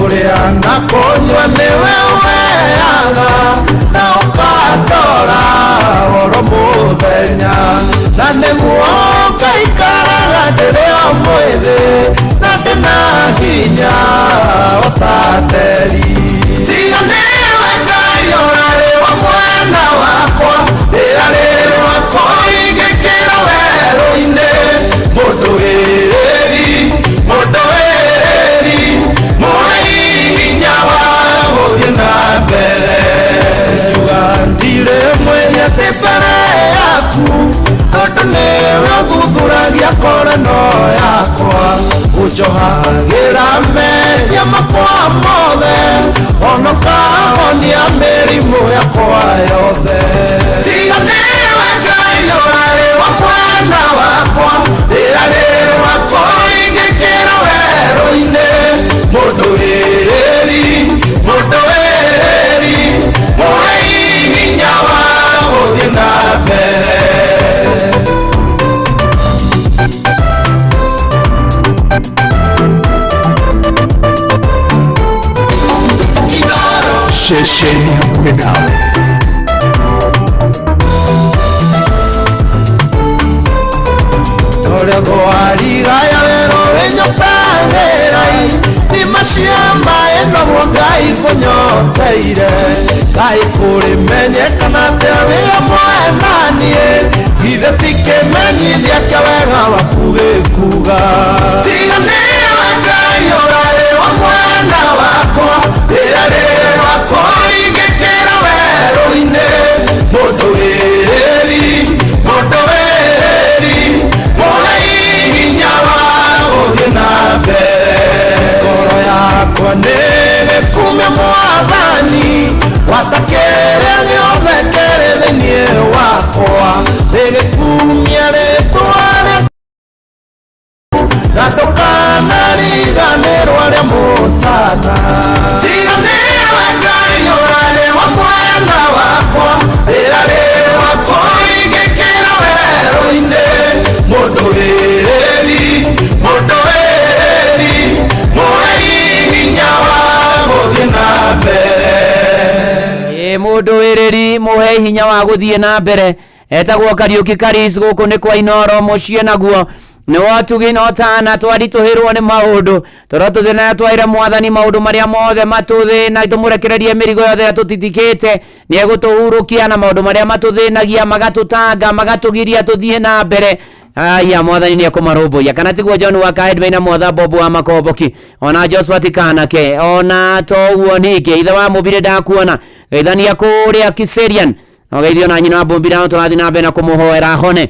Kũrĩa na kũnyua nĩwe ũheaga na ũkandora oro mũthenya na nĩguo ngaikaraga ndĩrĩ o mwĩthĩ na ndĩna hinya o ta nderi. Tiga nĩwe Ngai ũrarĩ wa mwena wakwa rĩra rĩrwakwa ingĩkĩra werũ-inĩ mũndũ wĩrĩri mũndũ wĩrĩri mũhe hinya wa gũthiĩ na mbere. Njuga ndirĩ mwĩhia ndĩ mbere yaku tondũ nĩwe ũthuthuragia koreno yakwa ũnjohagĩra mehia makwa mothe ona ũkahonia mĩrimũ yakwa yothe. Tiga nĩwe Ngai ũrarĩ wa mwena wakwa rĩra rĩrwakwa ingĩkĩra werũ-inĩ mũndũ wĩrĩri mũndũ wĩrĩri mũhe hinya wa gũthiĩ na mbere. Ceceni hakuhĩ nawe. Torĩa thwariga ya werũ ĩnyotagĩrai thima cia maĩ noguo Ngai kũnyoteire Ngai kũrĩmenyekana atĩa wĩ hamwe na niĩ githĩ ti kĩmenyithia kĩa wega waku gĩkuga. Tiga nĩwe Ngai ũrarĩ wa mwena wakwa rĩra rĩrwakwa ingĩkĩra werũ-inĩ mũndũ wĩrĩri mũndũ wĩrĩri mũhe hinya wa gũthiĩ na mbere. Ngoro yakwa nĩgĩkumia Mwathani gwata kĩrĩa gĩothe kĩrĩ thĩinĩ wakwa nĩgĩkumia rĩtwa rĩaku na ndũkanariganĩrwo arĩa mũtana. Tiga nĩwe Ngai ũrarĩ wa mwena wakwa rĩra rĩrwakwa ingĩkĩra werũ-inĩ mũndũ wĩrĩri mũndũ wĩrĩri mũhe hinya wa gũthiĩ na mbere. Ĩ mũndũ wĩrĩri mũhe hinya wa gũthiĩ na mbere etagwo Kariũki Karis gũkũ nĩ kwa Inoro mũciĩ naguo nĩ watugi no tana twaritũhĩrwo nĩ maũndũ toro tũthĩna twaĩre mwathani maũndũ marĩa mothe matũthĩna tũmũrekererie mĩrigo yothe ĩrĩa tũtitikĩte nĩ egũtũhurũkia na maũndũ marĩa matũthĩnagia magatũtanga magatũgiria tũthiĩ na mbere aya mwathani nĩ ekũmarũmbũiya kana tiguo John wa Kaedway na mwatha Bob wa Makomboki ona Joshua tikanake ona toguo ningĩ ithe wa mũbire ndakuona geithania kũrĩa Kiserian na ũgeithio na nyina wa Bombira no tũrathiĩ na mbere na kũmũhoera hone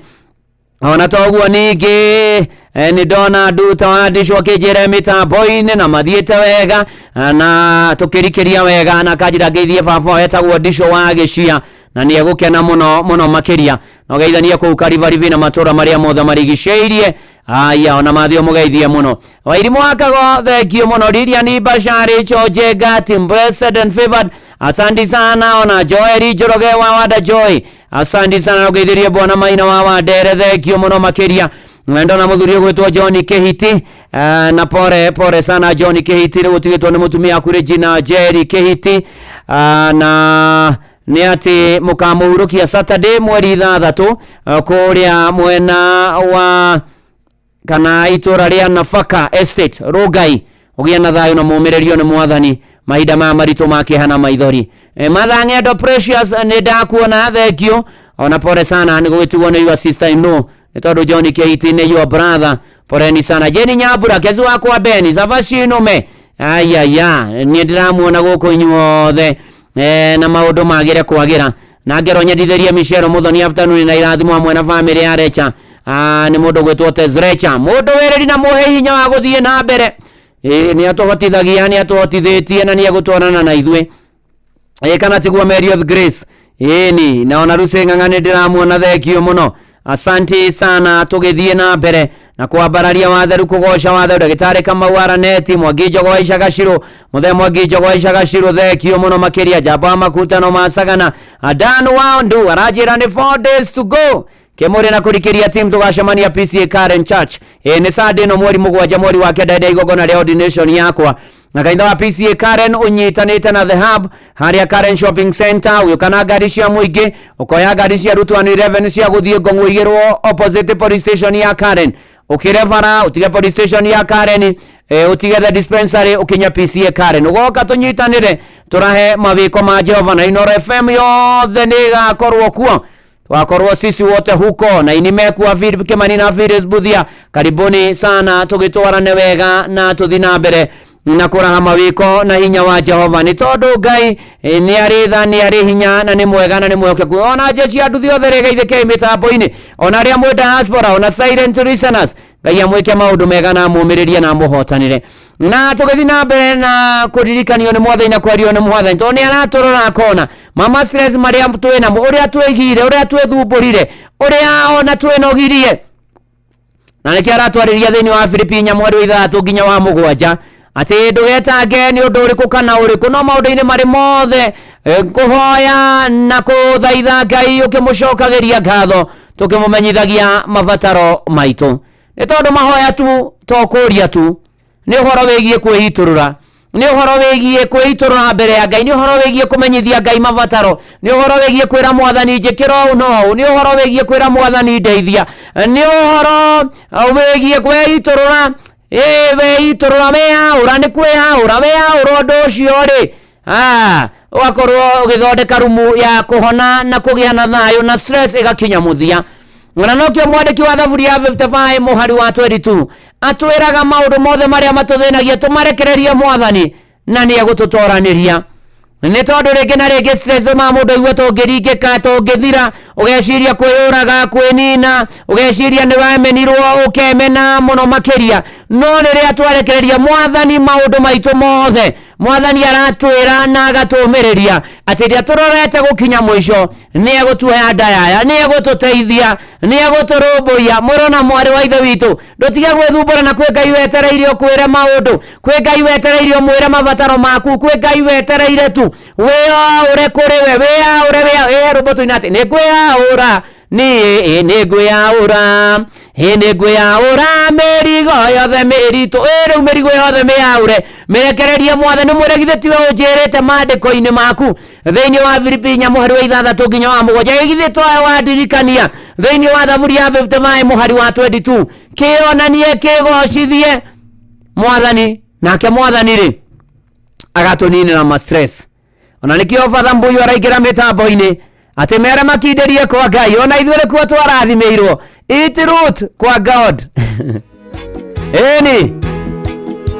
ona toguo ningĩ nĩ ndona nduta wa ndicwo akĩnjĩra mĩtambo-inĩ na mathiĩte wega na tũkĩrikĩria wega na kanjĩra ngeithie baba etagwo ndicwo wa gĩcia na nĩ egũkena mũno mũno makĩria na ũgeithanie kũu Karibaribi na matũra marĩa mothe marigicĩirie aya ona mathio mũgeithie mũno Wairimu wa Kago thengio mũno Lilian Bashari Choje Gati blessed and favored asante sana ona Joeli Njoroge wa Wanda Joy asante sana ũgeithirie bwana Maina wa Wandere thengio mũno makĩria na ndona mũthuri ũgwĩtwo John Kĩhiti na pore pore sana John Kĩhiti rĩu ũtigĩtwo nĩ mũtumia waku Regina Jerry Kĩhiti na nĩ atĩ mũkamũhurũkia Saturday mweri 6 kũrĩa mwena wa kana itũra rĩa Nafaka Estate Rongai ũgĩe na thayũ na mũmĩrĩrio nĩ mwathani mahinda maya maritũ ma kĩeha na maithori. Martha Ng'endo Precious nĩ ndakuona thengio ona pore sana nĩ gũgĩtigwo nĩ your sister in law nĩ tondũ John Kĩhiti nĩ your brother poreni sana Jeni Nyambura Kezu wakwa Beni Zavashinume ayaya niĩ ndĩramuona gũkũ inyuothe na maũndũ magĩre kwagĩra na ngero nyendithĩrie Michelle Muthoni afternoon na irathimo hamwe na family ya Recha nĩ mũndũ gwĩtwo Tezrecha mũndũ wĩrĩri na mũhe hinya wa gũthiĩ na mbere nĩ atũhotithagia nĩ atũhotithĩtie na nĩ egũtwarana na ithuĩ kana tiguo Mary of Grace ĩni na ona Lucy Ng'ang'a nĩ ndĩramuona thengio mũno asante sana tũgĩthiĩ na mbere na kwambararia watheru kũgoca watheru ndagĩtarĩ Kamau Araneti Mwangi Njogo wa Icagacirũ mũthee Mwangi Njogo wa Icagacirũ thengio mũno makĩria njamba wa makutano ma Sagana Adan Wandu aranjĩra nĩ 4 days to go kĩmũrĩ na kũrikĩria team tũgacemania PCA Karen Church nĩ Sunday ĩno mweri 7 mweri wa 9 ndĩ igongona rĩa ordination yakwa Na kanitha wa PCA Karen ũnyitanĩte na The Hub harĩa Karen Shopping Center, ũgĩũka na ngari cia mũingĩ, ũkoya ngari cia Route 111 cia gũthiĩ Ngong ũigĩrwo opposite police station ya Karen, ũkĩre bara ũtige police station ya Karen, ũtige the dispensary ũkinya PCA Karen, ũgoka tũnyitanĩre tũrahe mawĩko ma Jehova na Inoro FM yothe nĩ ĩgakorwo kuo, twakorwo sisi wote huko na inimekua Philip Kimani na Phyllis Buthia. Karibuni sana, tũgĩtwarane wega na tũthi na mbere na kũraha mawĩko na hinya wa Jehova, nĩ tondũ Ngai nĩ arĩ tha, nĩ arĩ hinya na nĩ mwega na nĩ mwĩhokeku. Ona jeshi ya nduthi othe rĩgeithĩkei mĩtambo-inĩ, ona arĩa mwĩ diaspora, ona silent listeners, Ngai amwĩke maũndũ mega na amũmĩrĩrie na amũhotanĩre. Na tũgĩthiĩ na mbere na kũririkanio nĩ mwathani na kwario nĩ mwathani, tondũ nĩ aratũrora akona mama stress marĩa twĩ namo, ũrĩa twĩigire, ũrĩa twĩthumbũrire, ũrĩa ona twĩnogirie, na nĩkĩo aratwarĩria thĩinĩ wa Filipi 4 mweri wa 6 nginya wa 7 atĩ ndũgetange nĩ ũndũ ũrĩkũ kana ũrĩkũ, no maũndũ-inĩ marĩ mothe kũhoya na kũthaitha Ngai ũkĩmũcokagĩria ngatho, tũkĩmũmenyithagia mabataro maitũ. Nĩ tondũ mahoya tu to kũria tu, nĩ ũhoro wĩgiĩ kwĩitũrũra, nĩ ũhoro wĩgiĩ kwĩitũrũra mbere ya Ngai, nĩ ũhoro wĩgiĩ kũmenyithia Ngai mabataro, nĩ ũhoro wĩgiĩ kwĩra mwathani njĩkĩra ũũ na ũũ, nĩ ũhoro wĩgiĩ kwĩra mwathani ndeithia, nĩ ũhoro wĩgiĩ kwĩitũrũra. Weitũrũra, weyaũra, nĩ kwĩyaũra, weyaũra ũndũ ũcio rĩ, ũgakorwo ũgĩthondeka rumu ya kũhona na kũgĩa na thayũ na stress ĩgakinya mũthia. Na nokĩo mwandĩki wa Thaburi ya 55 mũhari wa 22 atwĩraga maũndũ mothe marĩa matũthĩnagia tũmarekererie mwathani na nĩ egũtũtoranĩria. Nĩ tondũ rĩngĩ na rĩngĩ stress ma mũndũ aigue tũngĩringĩka, tũngĩthira, ũgeciria kwĩyũraga, kwĩnina, ũgeciria nĩ wamenirwo, ũkemena mũno makĩria. No rĩrĩa twarekereria mwathani maũndũ maitũ mothe, mwathani aratwĩra na agatũmĩrĩria atĩ rĩrĩa tũrorete gũkinya mũico nĩ egũtuoya ndayaya, nĩ egũtũteithia, nĩ egũtũrũmbũiya. Mũrũ na mwarĩ wa ithe witũ, ndũtige gwĩthumbũra na kwĩ Ngai wetereire ũkwĩre maũndũ, kwĩ Ngai wetereire ũmwĩre mabataro maku, kwĩ Ngai wetereire tu wĩyaũre kũrĩ we, wĩyaũre, wĩyaũre. Rũmbo tũina atĩ nĩ ngwĩyaũra niĩ, nĩ ngwĩyaũra, nĩ ngwĩyaũra mĩrigo yothe mĩritũ. Rĩu mĩrigo yothe mĩyaũre, mĩrekererie mwathani, mwĩre githĩ tiwe ũnjĩrĩte maandĩko-inĩ maku thĩinĩ wa Filipi 4 mũhari wa 6 nginya wa 7, githĩ towe wandirikania thĩinĩ wa Thaburi ya 55 mũhari wa 22, kĩonanie kĩgocithie mwathani, nake mwathani rĩ agatũninĩra ma stress. Ona nĩkĩo Father Mbuyu araingĩra mĩtambo-inĩ atĩ mere makindĩrie kwa Ngai, ona ithuĩ nĩkuo twarathimĩirwo, eat root kwa God. Ĩni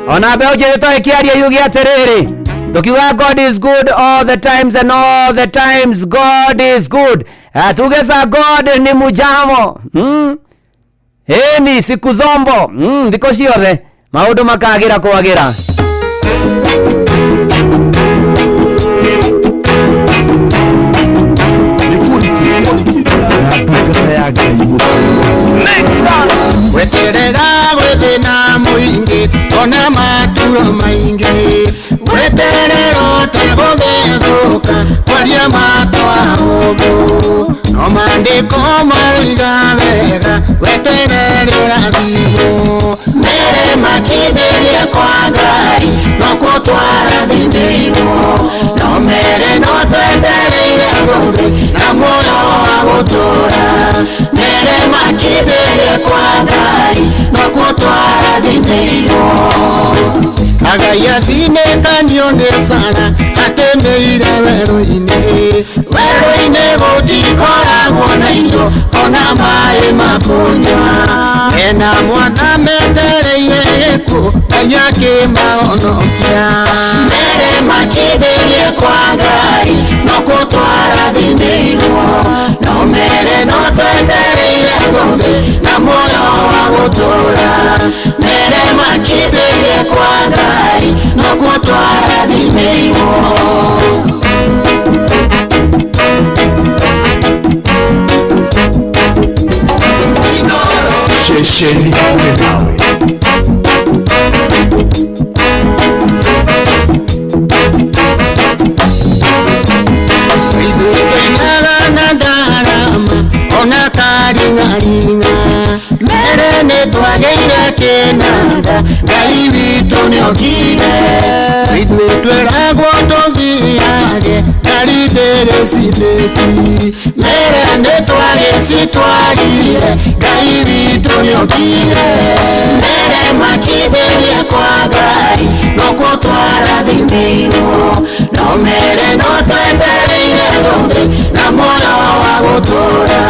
ona mbeũ njĩthĩ to ĩkĩaria yuge atĩrĩrĩ, tũkiuga God is good all the times and all the times God is good. Tuge sa God ni mujamo. Ĩni siku zombo, thikũ ciothe maũndũ makagĩra kwagĩra. Na ndungata ya Ngai mũtũrũ Weterera gwĩthĩna mũingĩ ona maturo maingĩ, weterera ũtegũthethũka kwaria matwa ũthũ, no maandĩko maroiga wega weterere ũrathimwo. Mere makindĩrie kwa Ngai no twarathimĩirwo, no mere no twetereire thũmbĩ na muoyo wa gũtũũra. Mere makindĩrie kwa Ngai no twarathimĩirwo. Ngai athinĩkanio nĩ Sara atĩmĩire werũ-inĩ, werũ-inĩ gũtikoragwo na irio ona maĩ ma kũnyua. Ena mwana metereire gĩkuũ Ngai akĩmahonokia. Mere makindĩrie kwa Ngai no twarathimĩirwo, no mere no twetereire thũmbĩ na muoyo wa gũtũũra. Mere makindĩrie kwa Ngai no twarathimĩirwo. Ceceni hakuhĩ nawe. Ithuĩ twainaga na ndarama ona karing'aring'a, mere nĩ twagĩire kĩnanda Ngai witũ nĩokire. gĩcindĩci Mere nĩ twagĩcitwarire Ngai witũ nĩokire Mere makithĩrie kwa Ngai no kũtwarathimĩirwo No mere no twetereire thũmbĩ na muoyo wa gũtũũra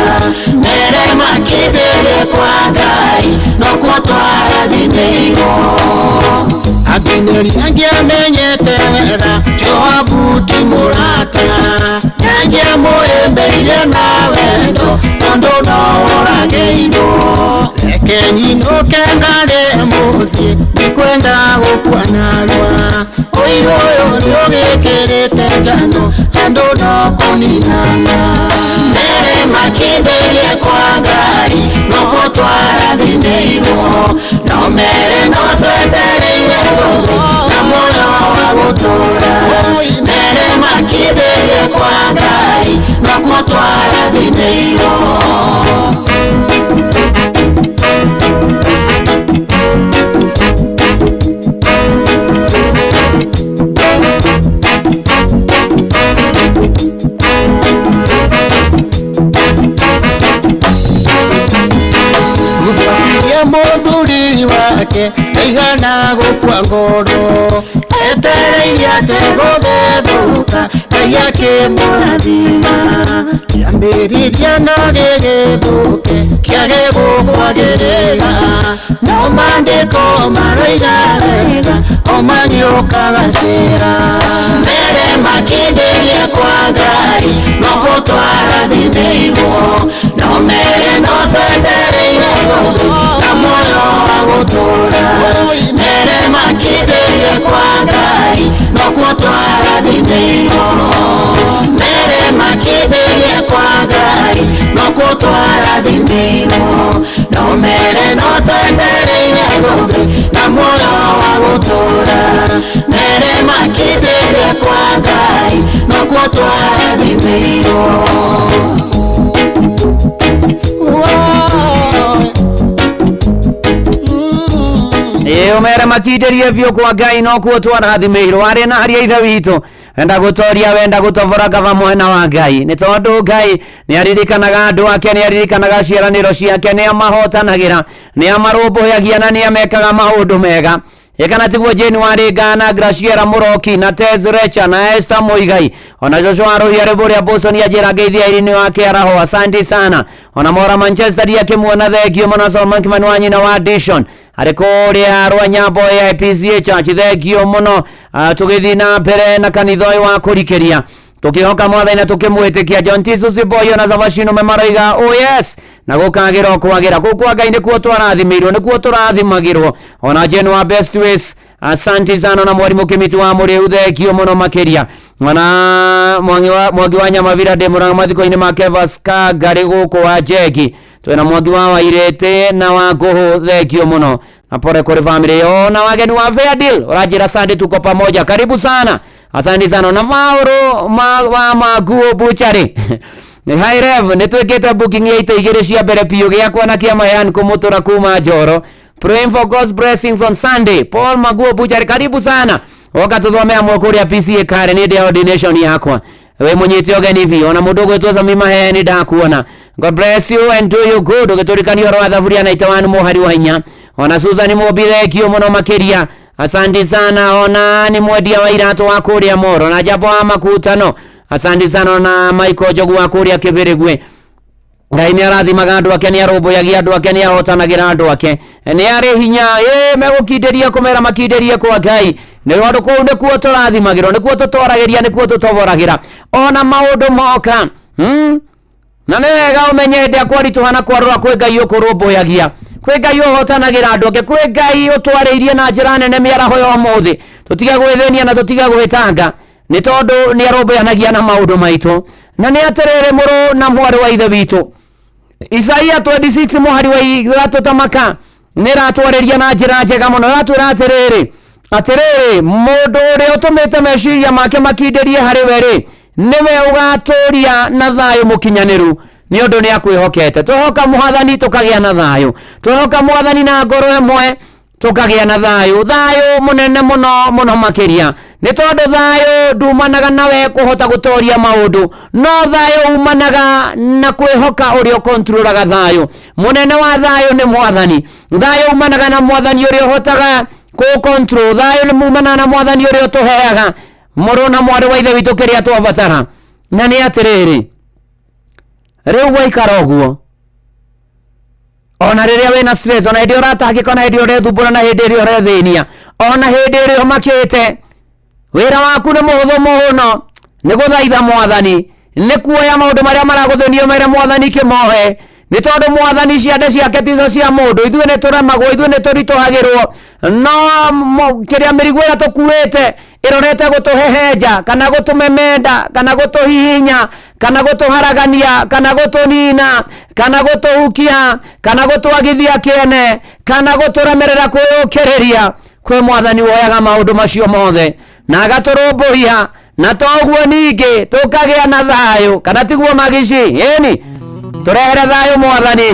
Mere makithĩrie kwa Ngai no kũtwarathimĩirwo Abineri angĩamenyete wega Joabu ti mũrata Ndangĩamũhĩmbĩirie na wendo tondũ no ũragĩirwo Reke nyinũke ngarĩe mũciĩ ndikwenda gũkua narua Ũiru ũyũ nĩũgĩkĩrĩte njano andũ no kũninana Mere makithĩrie kwa Ngai no kũtwarathimĩirwo No mere no twetereire thũmbĩ na muoyo wa gũtũũra Mere makithĩrie kwa Ngai no kũtwarathimĩirwo Gũthambĩria mũthuri wake ndaigana gũkua ngoro etereire atĩ gũgĩthũka Ngai akĩmũrathima kĩambĩrĩria no gĩgĩthũke kĩage gũkwagĩrĩra no maandĩko maroiga wega oma nĩũkagacĩra Mere makindĩrie kwa Ngai no kũtwarathimĩirwo no mere no twetereire thũmbĩ na muoyo wa gũtũũra Mere makindĩrie kwa Ngai no kũtwarathimĩirwo Mere makindĩrie kwa Ngai no kũtwarathimĩirwo no mere no twetereire thũmbĩ na muoyo wa gũtũũra Mere makindĩrie kwa Ngai no kũtwarathimĩirwo Ĩ ũmere makindĩrie biũ kwa Ngai no kuo twarathimĩirwo arĩ na aria ithe witũ wenda gũtoria wenda gũtobora kaba mwena wa Ngai nĩ tondũ Ngai nĩ aririkanaga andũ ake nĩ aririkanaga ciĩranĩro ciake nĩ amahotanagĩra nĩ amarũmbũyagia na nĩ amekaga maũndũ mega ĩkana tiguo Jane Warĩnga na Graciela Mũroki na Tez Recha na Esther Muigai ona Joshua Rũhia Rĩbũrĩa Boston anjĩra ngeithia Irene wa Kĩaraho asante sana ona Mora Manchester ndiakĩmuona thengio mũno Solomon Kimani wa nyina wa Dishon arĩ kũrĩa Rwanyambo AIPCA Church thengio mũno. Tũgĩthiĩ na mbere na kanitha ũyũ wa kũrikĩria tũkĩhoka mwathani na tũkĩmwĩtĩkia John Tisus Boyo na Zavashino maroiga oh yes na gũkagĩra o kwagĩra kũu kwa Ngai nĩkuo twarathimĩirwo nĩkuo tũrathimagĩrwo ona Jane wa Best Ways asante sana na mwarimu Kĩmiti wa Mũrĩu thengio mũno makĩria ona Mwangi wa Mwangi wa Nyamavira ndĩ mũrang'a mathiko-inĩ ma Kevas Kangari gũkũ wa Njegi twĩna Mwangi wa Wairĩtĩ na wa Ngũhũ thengio mũno na pole kũrĩ family yo na wageni wa Fair Deal ũranjĩra Sunday tuko pamoja karibu sana asante sana na Mauro ma, wa Maguo Butchery Hi Rev nĩ twĩkĩte booking ya ita igĩrĩ cia mbere biũ gĩakwa na kĩa Mayan kũmũtũra kuma Njoro praying for God's blessings on Sunday Paul Maguo Butchery karibu sana oka tuthome amwe kũrĩa PCA kare nĩ ndĩ ordination yakwa wĩ mũnyite ũgeni biũ ona mũndũ ũgwĩtwo Sami Mahe nĩ ndakuona God bless you and do you good ũgĩtũrikania ũhoro wa thaburia na itawanu mũhari wa inya ona Susan Mũmbi thengio mũno makĩria asante sana ona nĩ mwendia wa iratũ wa kũrĩa Moro na Jambo wa Makutano asante sana ona Michael Njogu wa kũrĩa Kĩbĩrĩgwe Ngai nĩ arathimaga andũ ake nĩ arũmbũyagia andũ ake nĩ ahotanagĩra andũ ake nĩ arĩ hinya ĩ megũkindĩria kũmera makindĩrie kwa Ngai nĩ tondũ kũu nĩkuo tũrathimagĩrwo nĩkuo tũtwaragĩria nĩkuo tũtoboragĩra ona maũndũ moka Na nĩ wega ũmenye hĩndĩ ĩrĩa kwaritũha na kwarũra kwĩ Ngai ũkũrũmbũyagia kwĩ Ngai ũhotanagĩra andũ ake kwĩ Ngai ũtwarĩirie na njĩra nene mĩaraho ya ũmũthĩ tũtige gwĩthĩnia na tũtige gwĩtanga nĩ tondũ nĩ arũmbũyanagia na maũndũ maitũ na nĩ atĩrĩrĩ mũrũ na mwarĩ wa ithe witũ Isaia 26 mũhari wa ithatũ tamaka nĩ ĩratwarĩria na njĩra njega mũno ĩratwĩra atĩrĩrĩ atĩrĩrĩ mũndũ ũrĩa ũtũmĩte meciria make makindĩrie harĩ we rĩ nĩwe ũgatũria na thayũ mũkinyanĩru nĩ ũndũ nĩ akwĩhokete twehoka mwathani tũkagĩa na thayũ twehoka mwathani na ngoro ĩmwe Tũkagĩa na thayũ, thayũ mũnene mũno mũno makĩria, nĩ tondũ thayũ ndumanaga nawe kũhota gũtoria maũndũ, no thayũ umanaga na kwĩhoka ũrĩa ũkontrolaga thayũ. Mũnene wa thayũ nĩ Mwathani. Thayũ umanaga na Mwathani ũrĩa ũhotaga kũcontrol. Thayũ nĩ umanaga na Mwathani ũrĩa ũtũheaga, mũrũ na mwarĩ wa Ithe witũ, kĩrĩa twabatara. Na nĩ atĩrĩrĩ, rĩu gwaikara ũguo, ona rĩrĩa wĩna stress, ona hĩndĩ ũratangĩka, ona hĩndĩ ũrethumbũra, na hĩndĩ ĩrĩa ũrethĩnia, ona hĩndĩ ĩrĩa ũmakĩte, wĩra waku nĩ mũhũthũ mũno, nĩ gũthaitha Mwathani, nĩ kuoya maũndũ marĩa maragũthĩnia mere Mwathani kĩmohe, nĩ tondũ Mwathani ciande ciake tico cia mũndũ. Ithuĩ nĩ tũremagwo, ithuĩ nĩ tũritũhagĩrwo, no kĩrĩa mĩrigo ĩrĩa tũkuĩte ĩrorete gũtũhehenja, kana gũtũmemenda, kana gũtũhihinya, kana gũtũharagania, kana gũtũnina, kana gũtũhukia, kana gũtwagithia kĩene, kana gũtũremerera kwĩyũkĩrĩria, kwĩ Mwathani woyaga maũndũ macio mothe na agatũrũmbũiya, na toguo ningĩ tũkagĩa na thayũ. Kana tiguo, magici? Ĩni, tũrehere thayũ, Mwathani.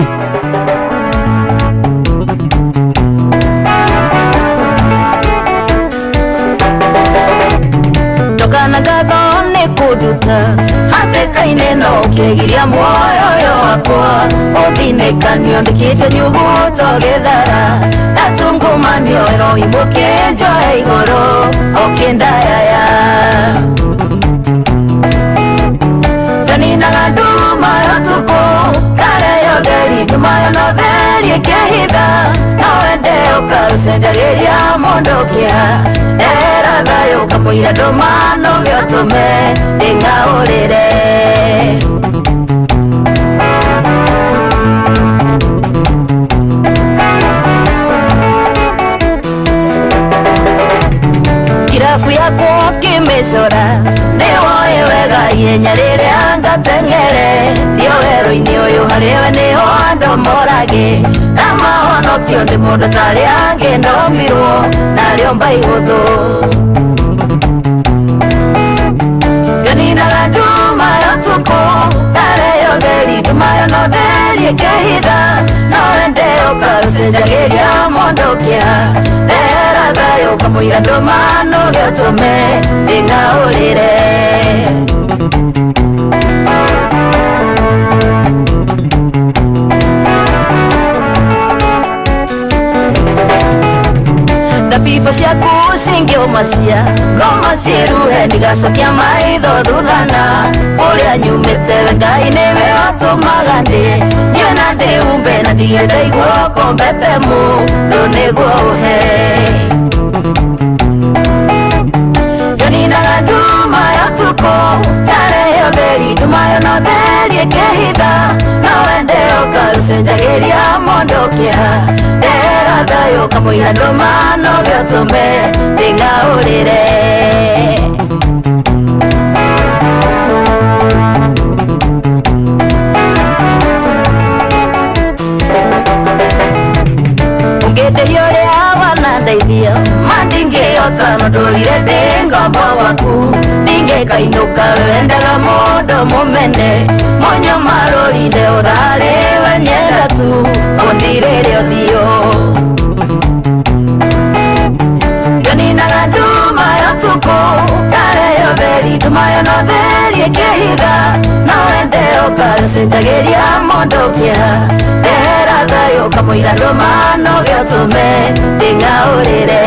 Ndũkana ngatho nĩ kũnduta hatĩka-inĩ, no ũkĩgiria muoyo ũyũ wakwa ũthinĩkanio, ndĩkĩte nyuguto gĩthara ndatungumanio, ĩroimũkĩ njoe igũrũ ũkĩndayaya, ndaninaga nduma ya ũtukũ kare yotheri, nduma yo notheri ĩkĩhitha, no wende ũkaũcenjagĩria mũndũ kĩa ndehera thayũ, kamũira ndũma noge ũtũme ndĩng'aũrĩre. Kirabu yakwa ũkĩmĩcora nĩwoĩ wega ihenya rĩrĩa ngateng'ere ndio werũ-inĩ ũyũ, harĩwe nĩho andũ morage na mahonokio, ndĩ mũndũ tarĩ angĩ ndomirwo narĩo mba ihũthũ, nganinaga nduma ya ũtukũ kare yotheri, nduma yo notheri ĩkĩhitha, no wende ũkaũcenjagĩria mũndũ kĩa ndehera thayũ, kamũira ndũma noge ũtũme ndĩng'aũrĩre. Thabibũ ciaku cingĩũma cia ngoma ciĩruhe, ndigacokia maitho thuthana kũrĩa nyumĩte, we Ngai nĩwe watũmaga ndĩ niĩ na ndĩumbe, na ndige ndaigua ũkombete mũndũ nĩguo ũhe. Nganinaga nduma ya ũtukũ karehe ũtheri, nduma yo notheri ĩkĩhitha, no wende ũkaũcenjagĩria mũndũ kĩa ndehera thayũ, kamũira ndũma noge ũtũme ndĩng'aũrĩre. Ũngĩndĩhia ũrĩa wanandeithia ma ndingĩhota, no ndũrire ndĩ ngombo waku, ndingĩkainũka, wendaga mũndũ mũmene mũnyamarũrinde ũtharĩ wenyenda tu ũndirĩre ũthiũ, nganinaga nduma ya ũtukũ karehe ũtheri, nduma yo notheri ĩkĩhitha, no wende ũkaũcenjagĩria mũndũ kĩa ndehera thayũ, kamũira ndũma noge ũtũme ndĩng'aũrĩre.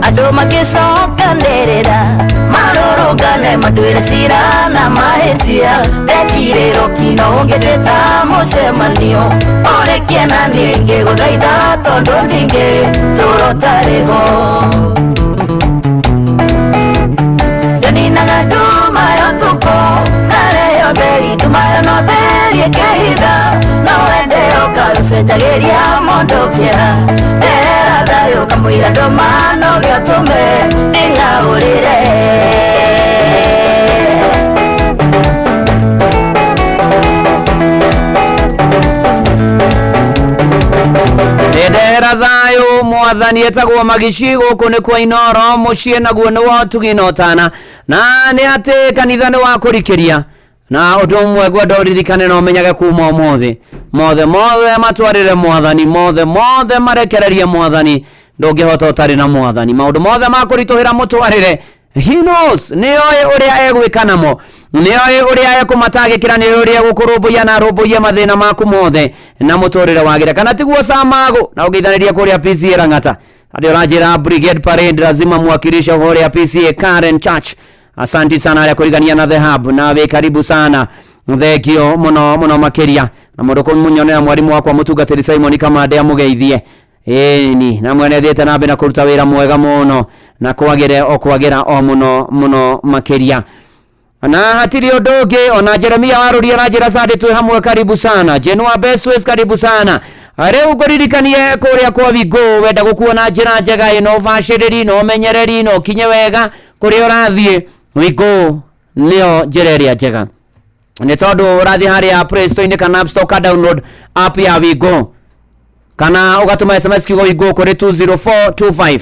Andũ magĩcokanĩrĩra marũrũngane manduĩre cira na mahĩtia ndekirĩrwo kino, ũngĩtĩta mũcemanio ũrĩkie na niĩ ngĩgũthaitha, tondũ ndingĩ tũro tarĩho, nganinaga nduma ya ũtukũ karehe ũtheri, nduma yo notheri ĩkĩhitha, no wende ũkaũcenjagĩria mũndũ kĩa ndehera thayũ, kamũira ndũma noge ũtũme ndĩng'aũrĩre. Ndehera thayũ, Mwathani. Mwathani. Etagwo Magici, gũkũ nĩ kwa Inoro, mũciĩ naguo nĩ wa ũtugi na ũtana, na nĩ atĩ kanitha nĩ wa kũrikĩria. Na ũndũ ũmwe ngwenda ũririkane na ũmenyage kuma ũmũthĩ, mothe mothe matwarĩre Mwathani, mothe mothe marekererie Mwathani. Ndũngĩhota ũtarĩ na Mwathani. Maũndũ mothe ma kũritũhĩra mũtwarĩre. He knows, nĩoĩ ũrĩa egwĩka namo, nĩoĩ ũrĩa ekũmatangĩkĩra, nĩoĩ ũrĩa egũkũrũmbũiya na arũmbũiye mathĩna maku mothe na mũtũrĩre wagĩre. Kana tiguo Samago? Na ũgeithanĩria kũrĩa PCA Lang'ata. Hadi ũranjĩra Brigade Parade lazima mwakilisha kũrĩa PCA Karen Church. Asanti sana arĩa kũrigania na The Hub, na wĩ karibu sana, thengio mũno mũno makĩria. Na mũndũ kũmunyonera mwarimu wakwa mũtungatĩri Simon Kamande amũgeithie ĩni, na mwene thiĩte na mbere na kũruta wĩra mwega mũno, na kwagĩre o kwagĩra o mũno mũno makĩria. Na hatirĩ ũndũ ũngĩ, ona Jeremia Warũria na njĩra sande twĩ hamwe, karibu sana. Jenua Bestways, karibu sana. Rĩu ngũririkanie kũrĩa kwa Wingo, wenda gũkuo na njĩra njega ĩno ũbacĩrĩri na ũmenyereri na ũkinye wega kũrĩa ũrathiĩ, Wingo nĩyo njĩra ĩrĩa njega, nĩ tondũ ũrathiĩ harĩa Play Store-inĩ kana App Store, ka download app ya Wingo kana ũgatũma SMS kiugo Wingo kũrĩ 20425,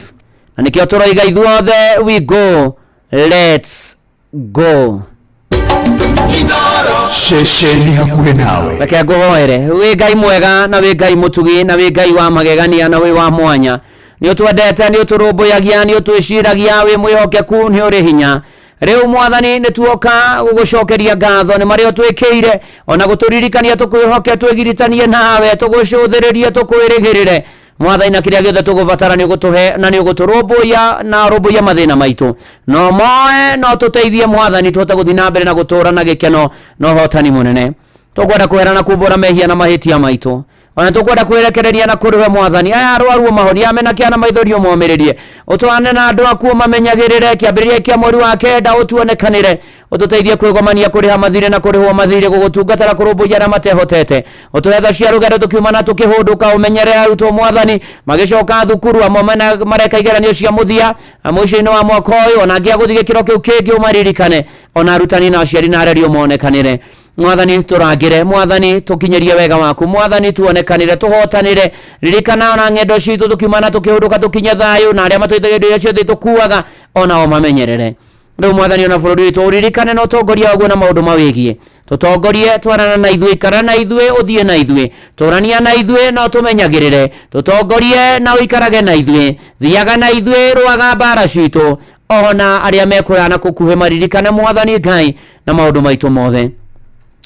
na nĩkĩo tũroiga ithuothe, Wingo, let's go. Ceceni hakuhĩ nawe. Reke ngũhoere. Wĩ Ngai mwega, na wĩ Ngai mũtugi, na wĩ Ngai wa magegania, na wĩ wa mwanya. Nĩ ũtwendete, nĩ ũtũrũmbũyagia, nĩ ũtwĩciragia, wĩ mwĩhokeku, nĩ ũrĩ hinya. Rĩu Mwathani, nĩ tuoka gũgũcokeria ngatho nĩ marĩa ũtwĩkĩire, ona gũtũririkania tũkwĩhoke, twĩgiritanie nawe, tũgũcũthĩrĩrie, tũkwĩrĩgĩrĩre, Mwathani, na kĩrĩa gĩothe tũgũbatara nĩ ũgũtũhe, na nĩ ũgũtũrũmbũiya na ũrũmbũiye mathĩna maitũ no moe no tũteithie, Mwathani, tũhote gũthiĩ na mbere na gũtũũra na gĩkeno na ũhotani mũnene. Tũkwenda kwĩra na kumbũra mehia na mahĩtia maitũ, ona tũkwenda kwĩrekereria na kũrĩ we, Mwathani. Aya arwaru ũmahonie, amena kĩa na maithori ũmomĩrĩrie, ũtwarane na andũ aku, ũmamenyagĩrĩre. Kĩambĩrĩria kĩa mweri wa kenda ũtuonekanĩre, ũtũteithie kwĩgomania kũrĩha mathirĩ na kũrĩhwo mathirĩ, gũgũtungatĩra, kũrũmbũiya arĩa matehotete. Ũtũhe tha cia rũgendo tũkiuma na tũkĩhũndũka. Ũmenyerere arutwo, Mwathani, magĩcoka thukuru, amwe mareka igeranio cia mũthia mũico-inĩ wa mwaka ũyũ, ona angĩ agũthiĩ gĩkĩro kĩu kĩngĩ, ũmaririkane. Ona arutani na aciari na areri ũmonekanĩre. Mwathani, tũrangĩre. Mwathani, tũkinyĩrie wega waku. Mwathani, tuonekanĩre, tũhotanĩre. Ririkana ona ng'endo citũ tũkiuma na tũkĩhũndũka, tũkinye thayũ, na arĩa matũiteithia indo iria ciothe tũkuaga onao mamenyerere. Rĩu Mwathani, ona bũrũri witũ ũririkane na ũtongoria waguo na maũndũ mawĩgiĩ. Tũtongorie, twarana na ithuĩ, ikara na ithuĩ, ũthiĩ na ithuĩ, tũrania na ithuĩ na ũtũmenyagĩrĩre. Tũtongorie na ũikarage na ithuĩ, thiaga na ithuĩ, rũaga mbara citũ. Ona arĩa mekũraya na kũkuhĩ maririkane, Mwathani Ngai, na maũndũ maitũ mothe.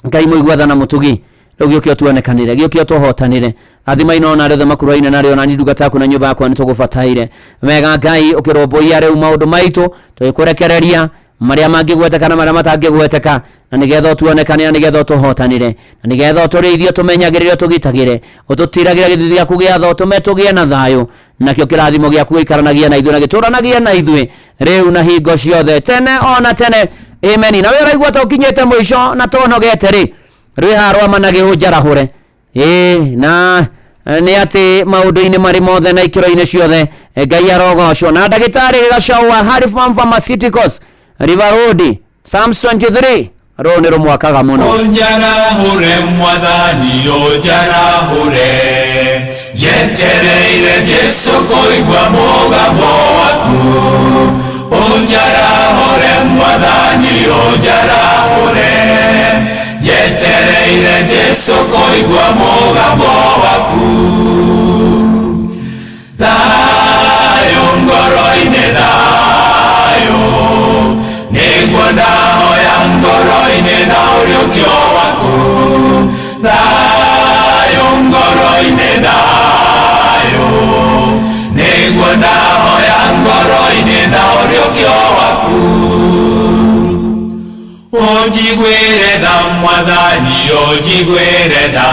Ngai mũigua tha na mũtugi, rĩu gĩũke ũtuonekanĩre, gĩũke ũtũhotanĩre. Rathima ino na arĩa othe makuruhaine narĩo, na niĩ ndungata yaku na nyũmba yakwa nĩ tũgũbataire. Wega Ngai, ũkĩrũmbũiya rĩu maũndũ maitũ, tũgĩkũrekereria marĩa mangĩgweteka na marĩa matangĩgweteka, na nĩgetha ũtuonekane, na nĩgetha ũtũhotanĩre, na nĩgetha ũtũrĩithie, ũtũmenyagĩrĩre, ũtũgitagĩre, ũtũtiragĩre gĩthithi gĩaku gĩa tha, ũtũme tũgĩe na thayũ, nakĩo kĩrathimo gĩaku gĩikaranagie na ithuĩ na gĩtũranagie na ithuĩ rĩu na hingo ciothe, tene ona tene. Ameni. Na we ũraigua ta ũkinyĩte mũico na tũnogete rĩ, rwĩha rwa mana gĩũnjarahũre. Ĩĩ, na nĩ atĩ maũndũ-inĩ marĩ mothe na ikĩro-inĩ ciothe Ngai arogocwo. Na ndagĩtarĩ Gacau wa Harifam Pharmaceuticals, River Road, Psalms 23 rũũ nĩ rũmwakaga mũno. Ũnjarahũre Mwathani, ũnjarahũre, njetereire Jesu kũigua mũgambo waku. Ũnjarahũre Mwathani, ũnjarahũre, njetereire Jesu kũigua mũgambo waku. Thayũ ngoro-inĩ, thayũ nĩguo ndahoya ngoro-inĩ, na ũriũkio waku. Thayũ ngoro-inĩ, thayũ nĩguo ndahoya ngoro-inĩ, na ũriũkio waku. Ũnjiguĩre tha Mwathani, ũnjiguĩre tha,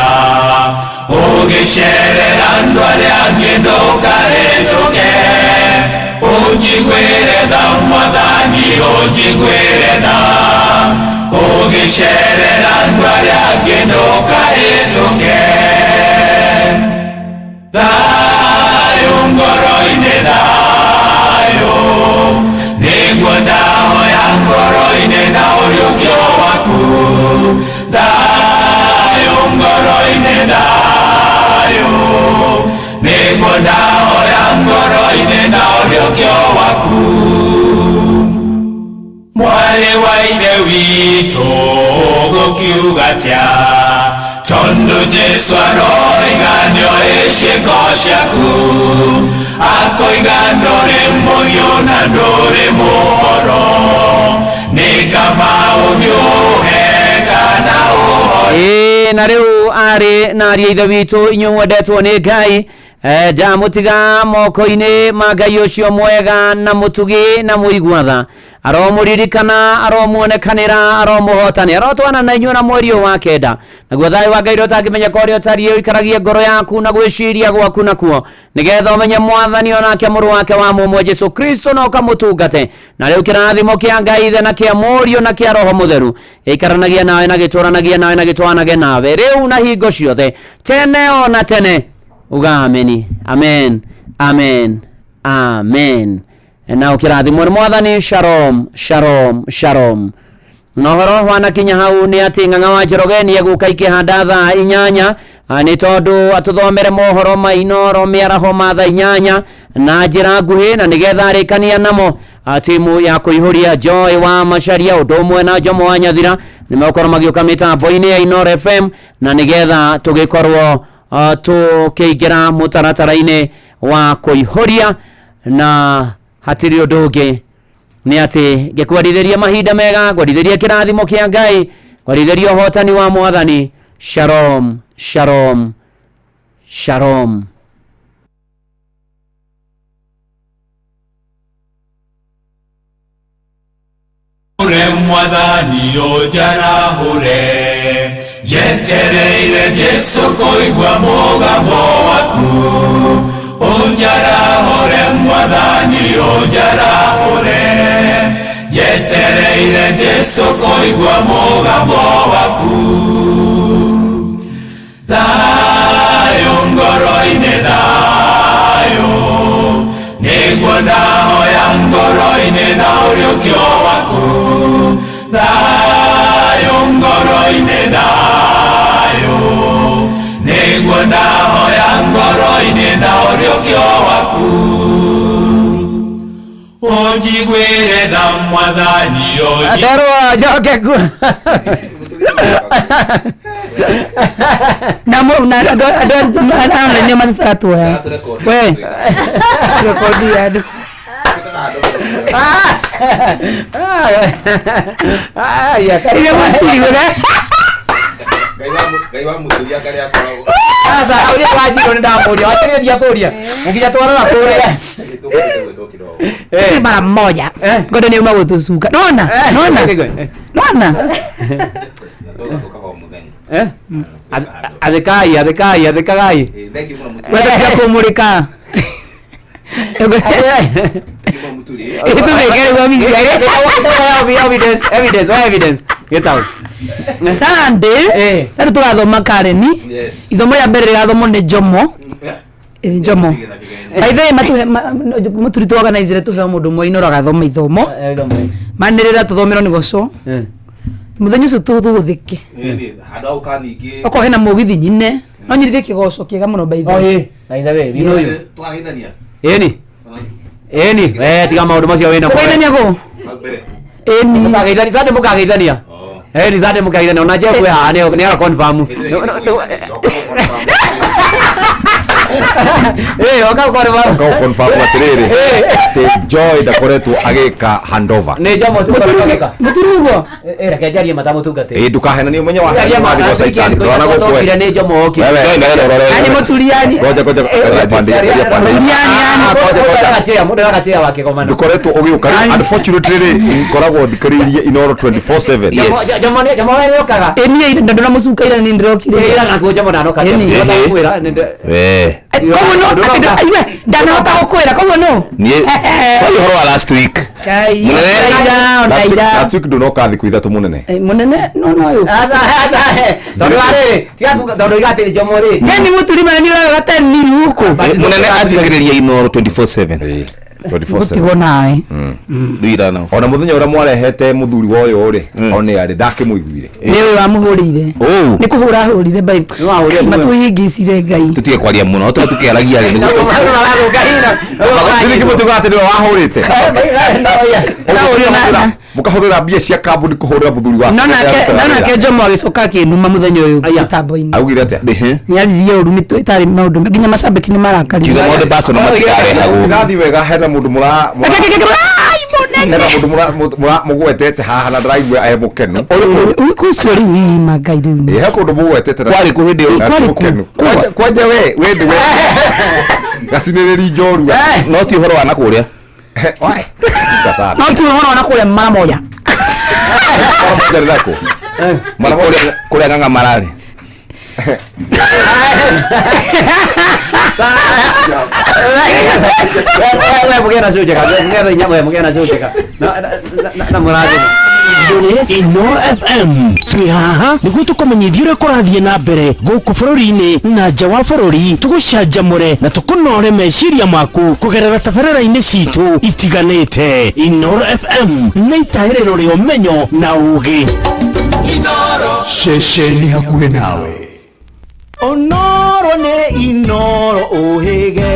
ũgĩcerera andũ arĩa angĩ ndũkahĩtũke. Ũnjiguĩre tha Mwathani, ũnjiguĩre tha, ũgĩcerera andũ arĩa angĩ ndũkahĩtũke. Thayũ ngoro-inĩ, thayũ nĩguo ndahoya ngoro-inĩ, na ũriũkio waku. Thayũ ngoro-inĩ, thayũ nĩguo ndahoya ngoro. Ũgũkiuga atĩa tondũ Jesu aroiga nĩoĩ ciĩko ciaku akoiga ndũrĩ mũhiũ na ndũrĩ mũhoro nĩ kaba ũhiũhe kana ũhore. Ĩĩ, na rĩu arĩ na ariũ a ithe witũ inyuĩ mwendetwo nĩ Ngai. Ndamũtiga moko-inĩ ma Ngai ũcio mwega na mũtugi na mũigua tha. Aromũririkana, aromuonekanĩra, aromũhotania, arotwana na inyuĩ na mweri ũyũ wa kenda. Naguo thayũ wa Ngai ũrĩa ũtangĩmenyeka ũrĩa ũtariĩ ũikaragie ngoro yaku na gwĩciria gwaku nakuo, nĩgetha ũmenye Mwathani o nake Mũrũ wake wa mũmwe Jesu Kristo na ũkamũtungate. Na rĩu kĩrathimo kĩa Ngai Ithe na kĩa Mũriũ na kĩa Roho Mũtheru gĩikaranagie nawe na gĩtũranagie nawe na gĩtwanage nawe rĩu na hingo ciothe tene o na tene. Uga ameni. Amen. Amen. Amen. Na ũkĩrathimwo nĩ Mwathani. Shalom. Shalom. Shalom. Na ũhoro wanakinya hau nĩ atĩ Ng'ang'a wa Njoroge nĩ egũka ikĩhanda thaa 8, nĩ tondũ atũthomere mohoro ma Inooro mĩaraho ma thaa 8 na njĩra nguhĩ, na nĩgetha arĩkania namo timu ya kũihũria Joy wa Macharia ũndũ ũmwe na Jomo wa Nyathira nĩ megũkorwo magĩũka mĩtambo-inĩ ya Inooro FM, na nĩgetha tũgĩkorwo tũkĩingĩra mũtaratara-inĩ wa kũihũria, na hatirĩ ũndũ ũngĩ nĩ atĩ ngĩkwarithĩria mahinda mega, ngwarithĩria kĩrathimo kĩa Ngai, ngwarithĩria ũhotani wa Mwathani. Shalom, shalom, shalom. Ure Mwathani ũnjarahũre, njetereire Jesu kũigua mũgambo waku. Ũnjarahũre Mwathani ũnjarahũre, njetereire Jesu kũigua mũgambo waku. Thayũ ngoro-inĩ, thayũ nĩguo ndahoya ngoro-inĩ na ũriũkio waku. Thayũ ngoro-inĩ, thayũ nĩguo ndahoya ngoro-inĩ na ũriũkio waku. Ũnjiguĩre tha Mwathani, ũnjiguĩre. Nderwo njoke kuo. Na mo na andũ andũ online nĩo mathicaga tuoya we rekodi ya andũ. Rĩrĩa mũturi ũrĩa Ngai wa mũthuri akarĩa akoragwo. Sasa ũrĩa wanjirwo nĩ ndamũria wakĩrĩ ndia kũria mũkinya twarora kũrĩa. Ni mara moja ngondo nĩ uma gũtũcunga nona nona nona. Athĩkai, athĩkai, athĩkagai. Wethakia kũmũrĩka ĩtũmĩke rĩu obici. Evidence, evidence, wa evidence get out. Sunday tarĩu tũrathoma Kareni, ithomo rĩa mbere rĩgathomwo nĩ Jomo. Njomo by the way matuhe muturi tu organize tuheo mundu mwe inoro agathoma ithomo manirira tuthomerwo ni goco muthenya ucio tuhuthike. Handå hau ka ningä okorwo hena mugithi nyine no nyirithie kigoco kiega muno by the Oh, way. ĩ, by the way, wino ũyũ. Tũkageithania. Ĩni. Ĩni, we tiga maũndũ macio wĩna. Kũgeithania kũ? Ĩni. Mũkageithania, Sunday mũkageithania. Ĩni, Sunday mũkageithania. Ona Jeff we haha nĩ ara confirm. Ĩ, oka ũkorwo. Oka confirm atĩrĩrĩ atĩ Joy ndakoretwo agĩka handover. Nĩ Jomo tu ũkoretwo agĩka. Mũturi ũguo? Ĩ, reke njarie matamũtungatĩri. Ĩ, ndũkahenanie ũmenye wa Njarie wathiĩ gwa Caitani, ndũrona gũkũ. Nĩ Jomo okire. Wewe, Ani mũturi yani. Ngoja, ngoja, ngoja, pande, ngoja, pande. Ah, ngoja, ngoja. Mũndũ agachea wa kĩgomano. Ndũkoretwo ũgĩũka rĩu unfortunately rĩ ngoragwo thikĩrĩirie Inooro 24/7. Jomo nĩ Jomo we yũkaga. Ĩ niĩ ndũramũcuka ira nĩ ndĩrokire. Ira nakuo Jomo ndanoka. Ĩni. Ndakwĩra nĩ We. Koguo no atĩ aiwe ndanahota gũkwĩra koguo no. Niĩ twaria ũhoro wa last week. Ngai. Mũnene. Ndaira, Last week- ndaira. Last week ndũnoka thikũ ithatũ mũnene. Eh, Mũnene no no ũyũ. Aca, aca, tondũ warĩ tiga kuga tondũ igatĩrĩ Jomo rĩ. Yani mũturi mana nĩ ũraga 10 mil gũkũ. Mũnene athikagĩrĩria Inooro 24/7. 24/7. Gũtigwo nawe. Nduirana. Ona mũthenya ũrĩa mwarehete mũthuri wa ũyũ rĩ, one arĩ ndakĩmũiguire. Nĩ ũyũ wamũhũrĩire. Ũũ. Nĩ kũhũra ahũrire bai. wahũrire Matũhĩngĩcire Ngai. Tũtige kwaria mũno tũra tũkĩaragia rĩ nĩguo Marathũka hina. Githĩ kĩmũtuga atĩ nĩwe wahũrĩte? Ndahũrire na Mũkahũthĩra mbia cia kambuni kũhũrĩra mũthuri wa no nake no nake Jomo agĩcoka akĩnuma mũthenya ũyũ mĩtambo-inĩ. Augire atĩa? Nĩaririe ũru nĩ ĩtarĩ maũndũ nginya macambĩki nĩ marakarire. Kiuga maũndũ personal matikarehagwo. Irathi wega hena mũndũ mũra hena mũndũ mũra mũgwetete haha na ndĩraigua e mũkenu. Ũrĩkũ ũcio rĩu ii mangai rĩu Ĩ, he kũndũ mũgwetete na Kwarĩ kũ hĩndĩ ĩyo? na Kwarĩ ti kũ? mũkenu. Kwanja we ndĩwe gacinĩrĩri njorua. No ti ũhoro wa na kũrĩa. Wae. Sasa. No ti ũhoro wa kũrĩa mara moja. Mara moja nĩ nakũ? Mara moja kũrĩa ng'ang'a mararĩ. We mũgĩe na cũnjeka, mũgĩe na inya, we mũgĩe na cũnjeka. Na mũrathime. Inooro FM twĩ haha nĩguo tũkũmenyithie ũrĩa kũrathiĩ na mbere gũkũ bũrũri-inĩ na nja wa bũrũri, tũgũcanjamũre na tũkũnore meciria maku kũgerera tabarĩra-inĩ citũ itiganĩte. Inooro FM nĩ itahĩrĩro rĩa ũmenyo na ũgĩ. Ceceni hakuhĩ nawe. Onoro nĩ Inoro ũhĩge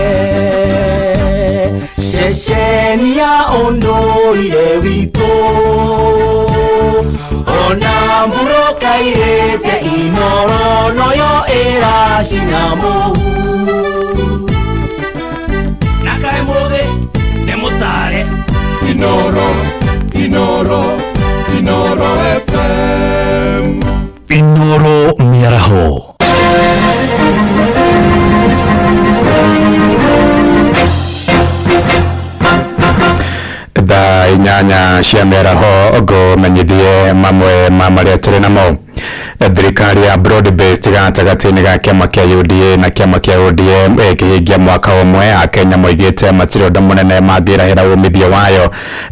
ceceni ya ũndũire witũ ona mburũka irĩte Inoro noyo ĩracina mũhu na kaĩ mũthĩ nĩ mũtare. Inoro, Inoro, Inoro FM. Inoro mĩaraho. Thaa 8 cia mĩaraho ngũmenyithie mamwe ma marĩa tũrĩ namo. Thirikari ya broad based gatagatĩ-inĩ ga kĩama kĩa UDA na kĩama kĩa ODM ĩkĩhingia mwaka ũmwe, Akenya moigĩte matirĩ ũndũ mũnene mangĩrahĩra umithio wayo.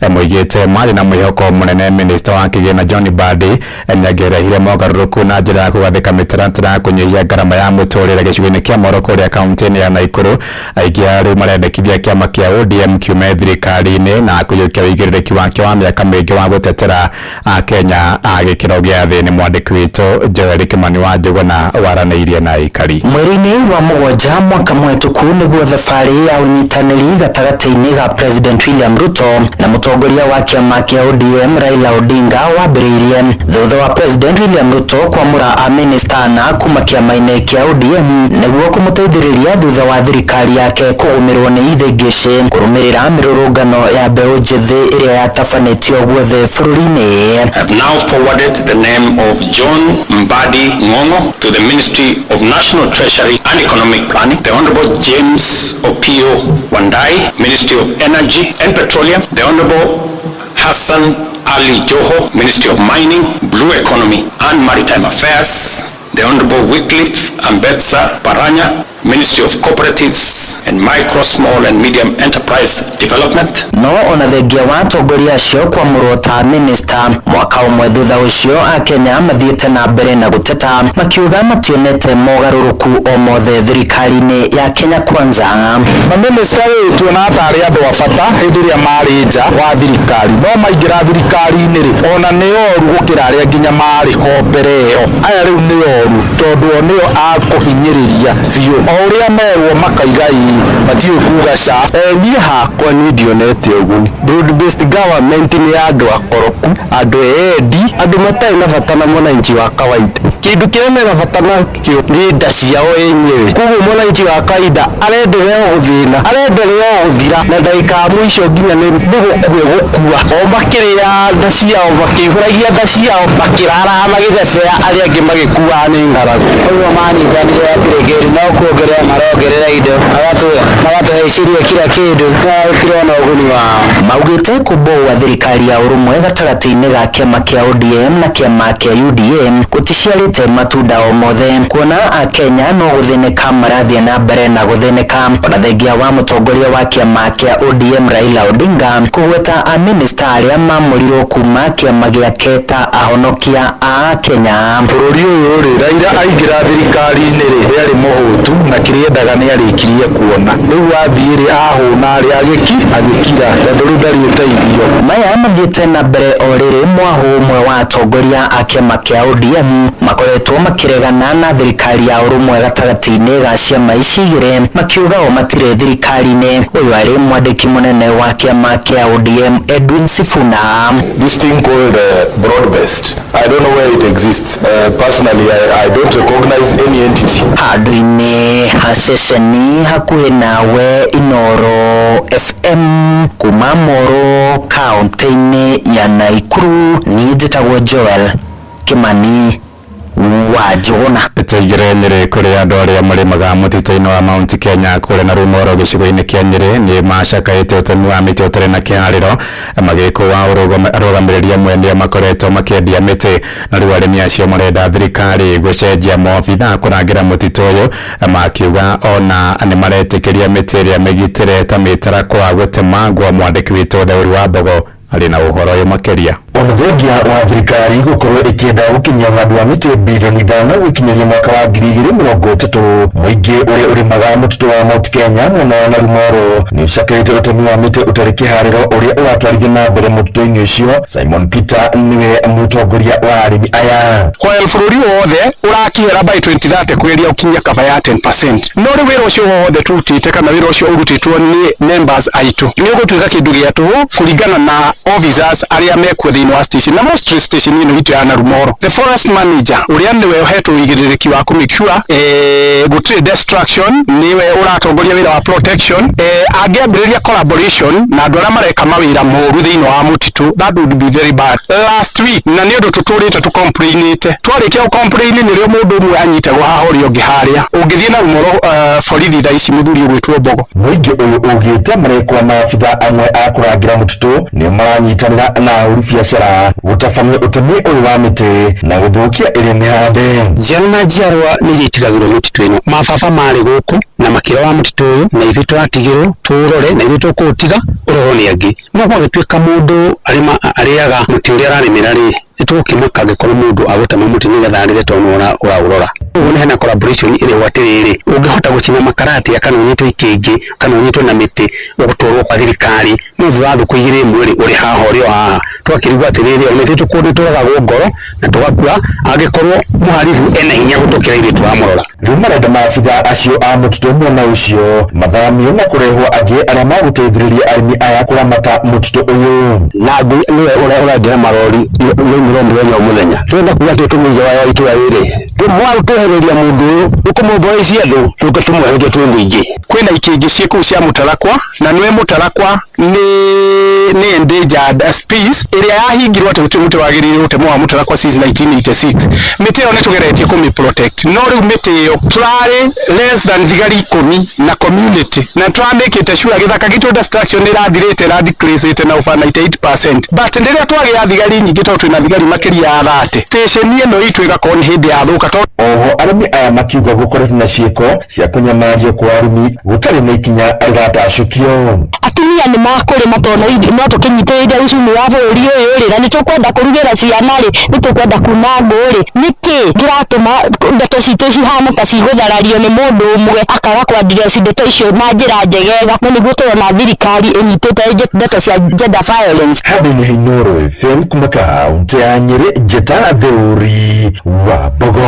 Moigĩte marĩ na mwĩhoko mũnene minista wa kĩgĩna John Mbadi nĩangĩrehire mogarũrũku na njĩra ya kũgathĩka mĩtaratara ya kũnyihia ngarama ya mũtũrĩre gĩcigo-inĩ kĩa Moro kũrĩa kaunti-inĩ ya Naikuru. Aingĩ a rĩu marendekithia kĩama kĩa ODM kiume thirikari-inĩ na kũiyũkia ũigĩrĩrĩki wakĩo wa mĩaka mĩingĩ wa gũtetera Akenya a gĩkĩro gĩa thĩ. Nĩ mwandĩki witũ Joel Kimani wa Njũgũna waranĩirie na aikari. Mweri-inĩ wa mũgwanja mwaka mũhetũku nĩguo thabarĩ ya ũnyitanĩri gatagatĩ-inĩ ga President William Ruto na mũtongoria wa kĩama kĩa ODM Raila Odinga wambĩrĩirie thutha wa President William Ruto kwamũra amĩnĩsta ana kuma kĩama-inĩ kĩa ODM nĩguo kũmũteithĩrĩria thutha wa thirikari yake kũgũmĩrwo nĩ ithĩngĩcĩ kũrũmĩrĩra mĩrũrũngano ya mbeũ njĩthĩ ĩrĩa yatabanĩtio guothe bũrũri-inĩ. Have now forwarded the name of John Mbadi Ngongo to the Ministry of National Treasury and Economic Planning, the Honorable James Opio Wandai, Ministry of Energy and Petroleum, the Honorable Hassan Ali Joho, Ministry of Mining, Blue Economy and Maritime Affairs, the Honorable Wycliffe Ambetsa Paranya, Ministry of Cooperatives and Micro, Small and Medium Enterprise Development. No ona thengia wa atongoria acio kwamũrwo ta minista mwaka ũmwe thutha ũcio, Akenya mathiĩte na mbere na gũteta makiuga mationete mogarũrũku o mothe thirikari-inĩ ya Kenya Kwanza. Mamĩnĩsta rĩ tuona tarĩ andũ a bata hĩndĩ ĩrĩa marĩ nja wa thirikari, no maingĩra thirikari-inĩ rĩ ona nĩ oru gũkĩra arĩa nginya marĩ ho mbere ĩyo. Aya rĩu nĩ oru tondũ o nĩo a kũhinyĩrĩria biũ, o ũrĩa merwo makaiga ii matiũĩ kuga ca. Niĩ hakwa niĩ ndionete ũguni. Broad based government nĩ ya andũ akoroku, andũ endi, andũ matarĩ na bata na mwananchi wa kawaida. Kĩndũ kĩrĩa mena bata nakĩo nĩ nda ciao enyewe. Koguo mwananchi wa kawaida arendelea o gũthĩna, arendelea o gũthira, na ndagĩka ya mũico nginya nĩ gũkua gũkua. O makĩrĩa nda ciao, makĩihũragia nda ciao, makĩraraga magĩthebea, arĩa angĩ magĩkuaga nĩ ng'aragu. Ũguo manyitanire atĩrĩ no kuongerera marongerera indo, magatũhaichĩria kila kĩndũ, na tũtirona ũguni wao. Maugĩte kũmbũa thirikari ya ũrũmwe gatagatĩ-inĩ ga kĩama kĩa ODM na kĩama kĩa UDA gũticiarĩte matunda o mothe, kuona Akenya no gũthĩnĩka marathiĩ na mbere na gũthĩnĩka. Ona thengia wa mũtongoria wa kĩama kĩa ODM Raila Odinga kũgweta amĩnĩsta arĩa mamũrirwo kuma kĩama gĩake ta ahonokia a Kenya. Bũrũri ũyũ rĩ, Raila aingĩra thirikari-inĩ rĩ, rĩarĩ mũhũtu Na kĩrĩa endaga nĩ arĩkirie kuona. Rĩu athiĩ rĩ, ahũna rĩ, agĩki agĩkira tondũ rĩu ndarĩ ũteithio. Maya mathiĩte na mbere o rĩrĩ mwahũ ũmwe wa atongoria a kĩama kĩa ODM makoretwo makĩregana na thirikari ya ũrũmwe gatagatĩ-inĩ ga ciama ici igĩrĩ, makiuga o matirĩ thirikari-inĩ. Ũyũ arĩ mwandĩki mũnene wa kĩama kĩa ODM Edwin Sifuna. This thing called broad-based, I don't know where it exists. Personally, I don't recognize any entity. Handũ-inĩ ha ceceni hakuhĩ nawe, Inoro FM kuma Moro, kaunti-inĩ ya Naikuru, niĩ njĩtagwo Joel Kimani wa Njũgũna. Tũingĩre Nyĩrĩ kũrĩ andũ arĩa marĩmaga mũtitũ-inĩ wa Mount Kenya kũrĩa na Rumoro gĩcigo-inĩ kĩa Nyĩrĩ nĩ macakaĩte ũtemi wa mĩtĩ ũtarĩ na kĩharĩro, magĩkũa arũgamĩrĩri amwe nĩo makoretwo makĩendia mĩtĩ, na rĩu arĩmi acio marenda thirikari gũcenjia maobitha kũrangĩra mũtitũ ũyũ, makiuga ona nĩ maretĩkĩria mĩtĩ ĩrĩa mĩgitĩre ta mĩtarakwa gũtemangwo. Mwandĩki witũ Theuri wa Mbogo arĩ na ũhoro ũyũ makĩria. Ona thengia wa thirikari gũkorwo ĩkĩenda gũkinyia ũhandi wa mĩtĩ bilioni 5 gũkinyĩria mwaka wa 2030, mũingĩ ũrĩa ũrĩmaga mũtitũ wa Mount Kenya mwena wa Narumoro nĩ ũcakaĩte ũtemi wa mĩtĩ ũtarĩ kĩharĩro ũrĩa ũratwarithio na mbere mũtitũ-inĩ ũcio. Simon Peter nĩwe mũtongoria wa arĩmi aya. While bũrũri wothe ũrakĩhera by 2030 kũgeria gũkinyia cover ya 10%, no rĩu wĩra ũcio wothe tũrutĩte kana wĩra ũcio ũrutĩtwo nĩ members aitũ nĩ ũgũtuĩka kĩndũ gĩa tũhũ kũringana na officers arĩa mekuo thĩinĩ wa station, na mostly station ĩno itũ ya Narumoro, the forest manager ũrĩa nĩwe ũhetwo ũigĩrĩrĩki wa kũ make sure gũtirĩ destruction, nĩwe ũratongoria wĩra wa protection, angĩambĩrĩria collaboration na andũ arĩa mareka mawĩra moru thĩinĩ wa mũtitũ, that would be very bad. Last week, na nĩ ũndũ tũtũrĩte tũcomplainĩte, twarĩkia gũcomplain nĩrĩo mũndũ ũmwe anyitagwo haha, ũrĩa ũngĩ harĩa. Ũngĩthiĩ na Rumoro, borithi thaa ici mũthuri ũgwĩtwo Mbogo. Mũingĩ ũyũ ugĩte marekwo maabitha amwe a kũrangĩra mũtitũ nĩo maranyitanĩra na ahũri biacara gũtabania ũtemi ũyũ wa mĩtĩ na gũthũkia ĩrĩa mĩhande. Njiarwa na njiarwa nĩ iria itigagĩrwo mĩtitũ ĩno. Mababa marĩ gũkũ na makĩrora mũtitũ ũyũ, na ithuĩ tũratigĩrwo tũũrore, na ithuĩ tũkũũtiga ũrorwo nĩ angĩ. No gwagĩtuĩka mũndũ arĩma arĩaga mũtĩ ũrĩa ararĩmĩra rĩ, nĩ tũgũkĩmaka angĩkorwo mũndũ agũtema mũtĩ nĩgetha arĩre tondũ nĩwe ũraũrora. Ũguo nĩ hena collaboration ĩrĩho atĩrĩrĩ, ũngĩhota gũcina makara atĩa, kana ũnyitwo ikĩngĩ, kana ũnyitwo na mĩtĩ ũgũtwarwo kwa thirikari, no thutha wa thikũ 2 ĩmwe rĩ, ũrĩ haha ũrĩ o haha. Twakĩrigwo atĩrĩrĩ, ona ithuĩ nĩ tũragagwo ngoro na tũgakua angĩkorwo mũharibu ena hinya gũtũkĩra ithuĩ tũramũrora. Rĩu marenda maabitha acio a mũtitũ mwena ũcio mathamio na kũrehwo angĩ arĩa magũteithĩrĩria arĩmi aya kũramata mũtitũ ũyũ. Na ngui nĩwe ũrĩa ũraingĩra marori nĩũmĩrwo mũthenya o mũthenya. Tũrenda kuga atĩ tũmũige wa itũra rĩrĩ, mwatwehereria mũndũ ũyũ ũkũmomboa ici andũ, tũke tũmweherie twĩ mũingĩ. Kwĩna ikĩngĩ ciĩ kũu cia mũtarakwa, na nĩwe mũtarakwa nĩ endangered species ĩrĩa yahingirwo atĩ gũtirĩ mũtĩ wagĩrĩire gũtemwo wa mũtarakwa since 1986. Mĩtĩ ĩyo nĩ tũgeretie kũmĩ protect, no rĩu mĩtĩ ĩyo tũrarĩ less than thigari 10 na community, na tũramĩkĩte sure gĩthaka gitũ destruction nĩ ĩrathirĩte, ĩradecreasĩte na over 98%, but rĩrĩa twagĩa thigari nyingĩ, tondũ twĩna thigari makĩria ya 30, station ĩno itũ ĩgakorwo nĩ hĩndĩ yathũka tondũ Oho arĩmi aya makiuga gũkoretwo na ciĩko cia kũnyamario kwa arĩmi gũtarĩ na ikinya rĩratacũkio. Atumia nĩ makũrĩma tondũ no tũkĩnyitĩrĩire uchumi wa bũrũri ũyũ rĩ, na nĩ tũkwenda kũrugĩra ciana rĩ, nĩ tũkwenda kuna ngũ rĩ, nĩkĩ kĩratũma ndeto citũ cihane ta cigũtharario nĩ mũndũ ũmwe akaga kwandireci ndeto icio na njĩra njegega? Na nĩguo tũrona thirikari ĩnyitĩte ndeto cia gender violence. Handũ-inĩ ha Inooro FM kuma kaũntĩ ya Nyĩrĩ, njĩta Theuri wa Mbogo.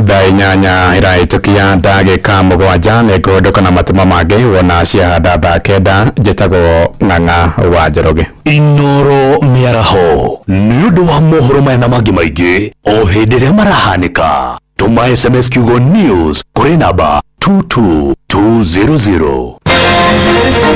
Thaa 8 ĩrahĩtũkia ndagĩka 7, nĩ ngũhũndũka na matũma mangĩ wona ciahanda thaa 9. Njĩtagwo Ng'ang'a wa Njoroge. Inoro mĩaraho nĩ ũndũ wa mohoro maya na mangĩ maingĩ o hĩndĩ ĩrĩa marahanĩka, tũma SMS kiugo news kũrĩ namba 22200.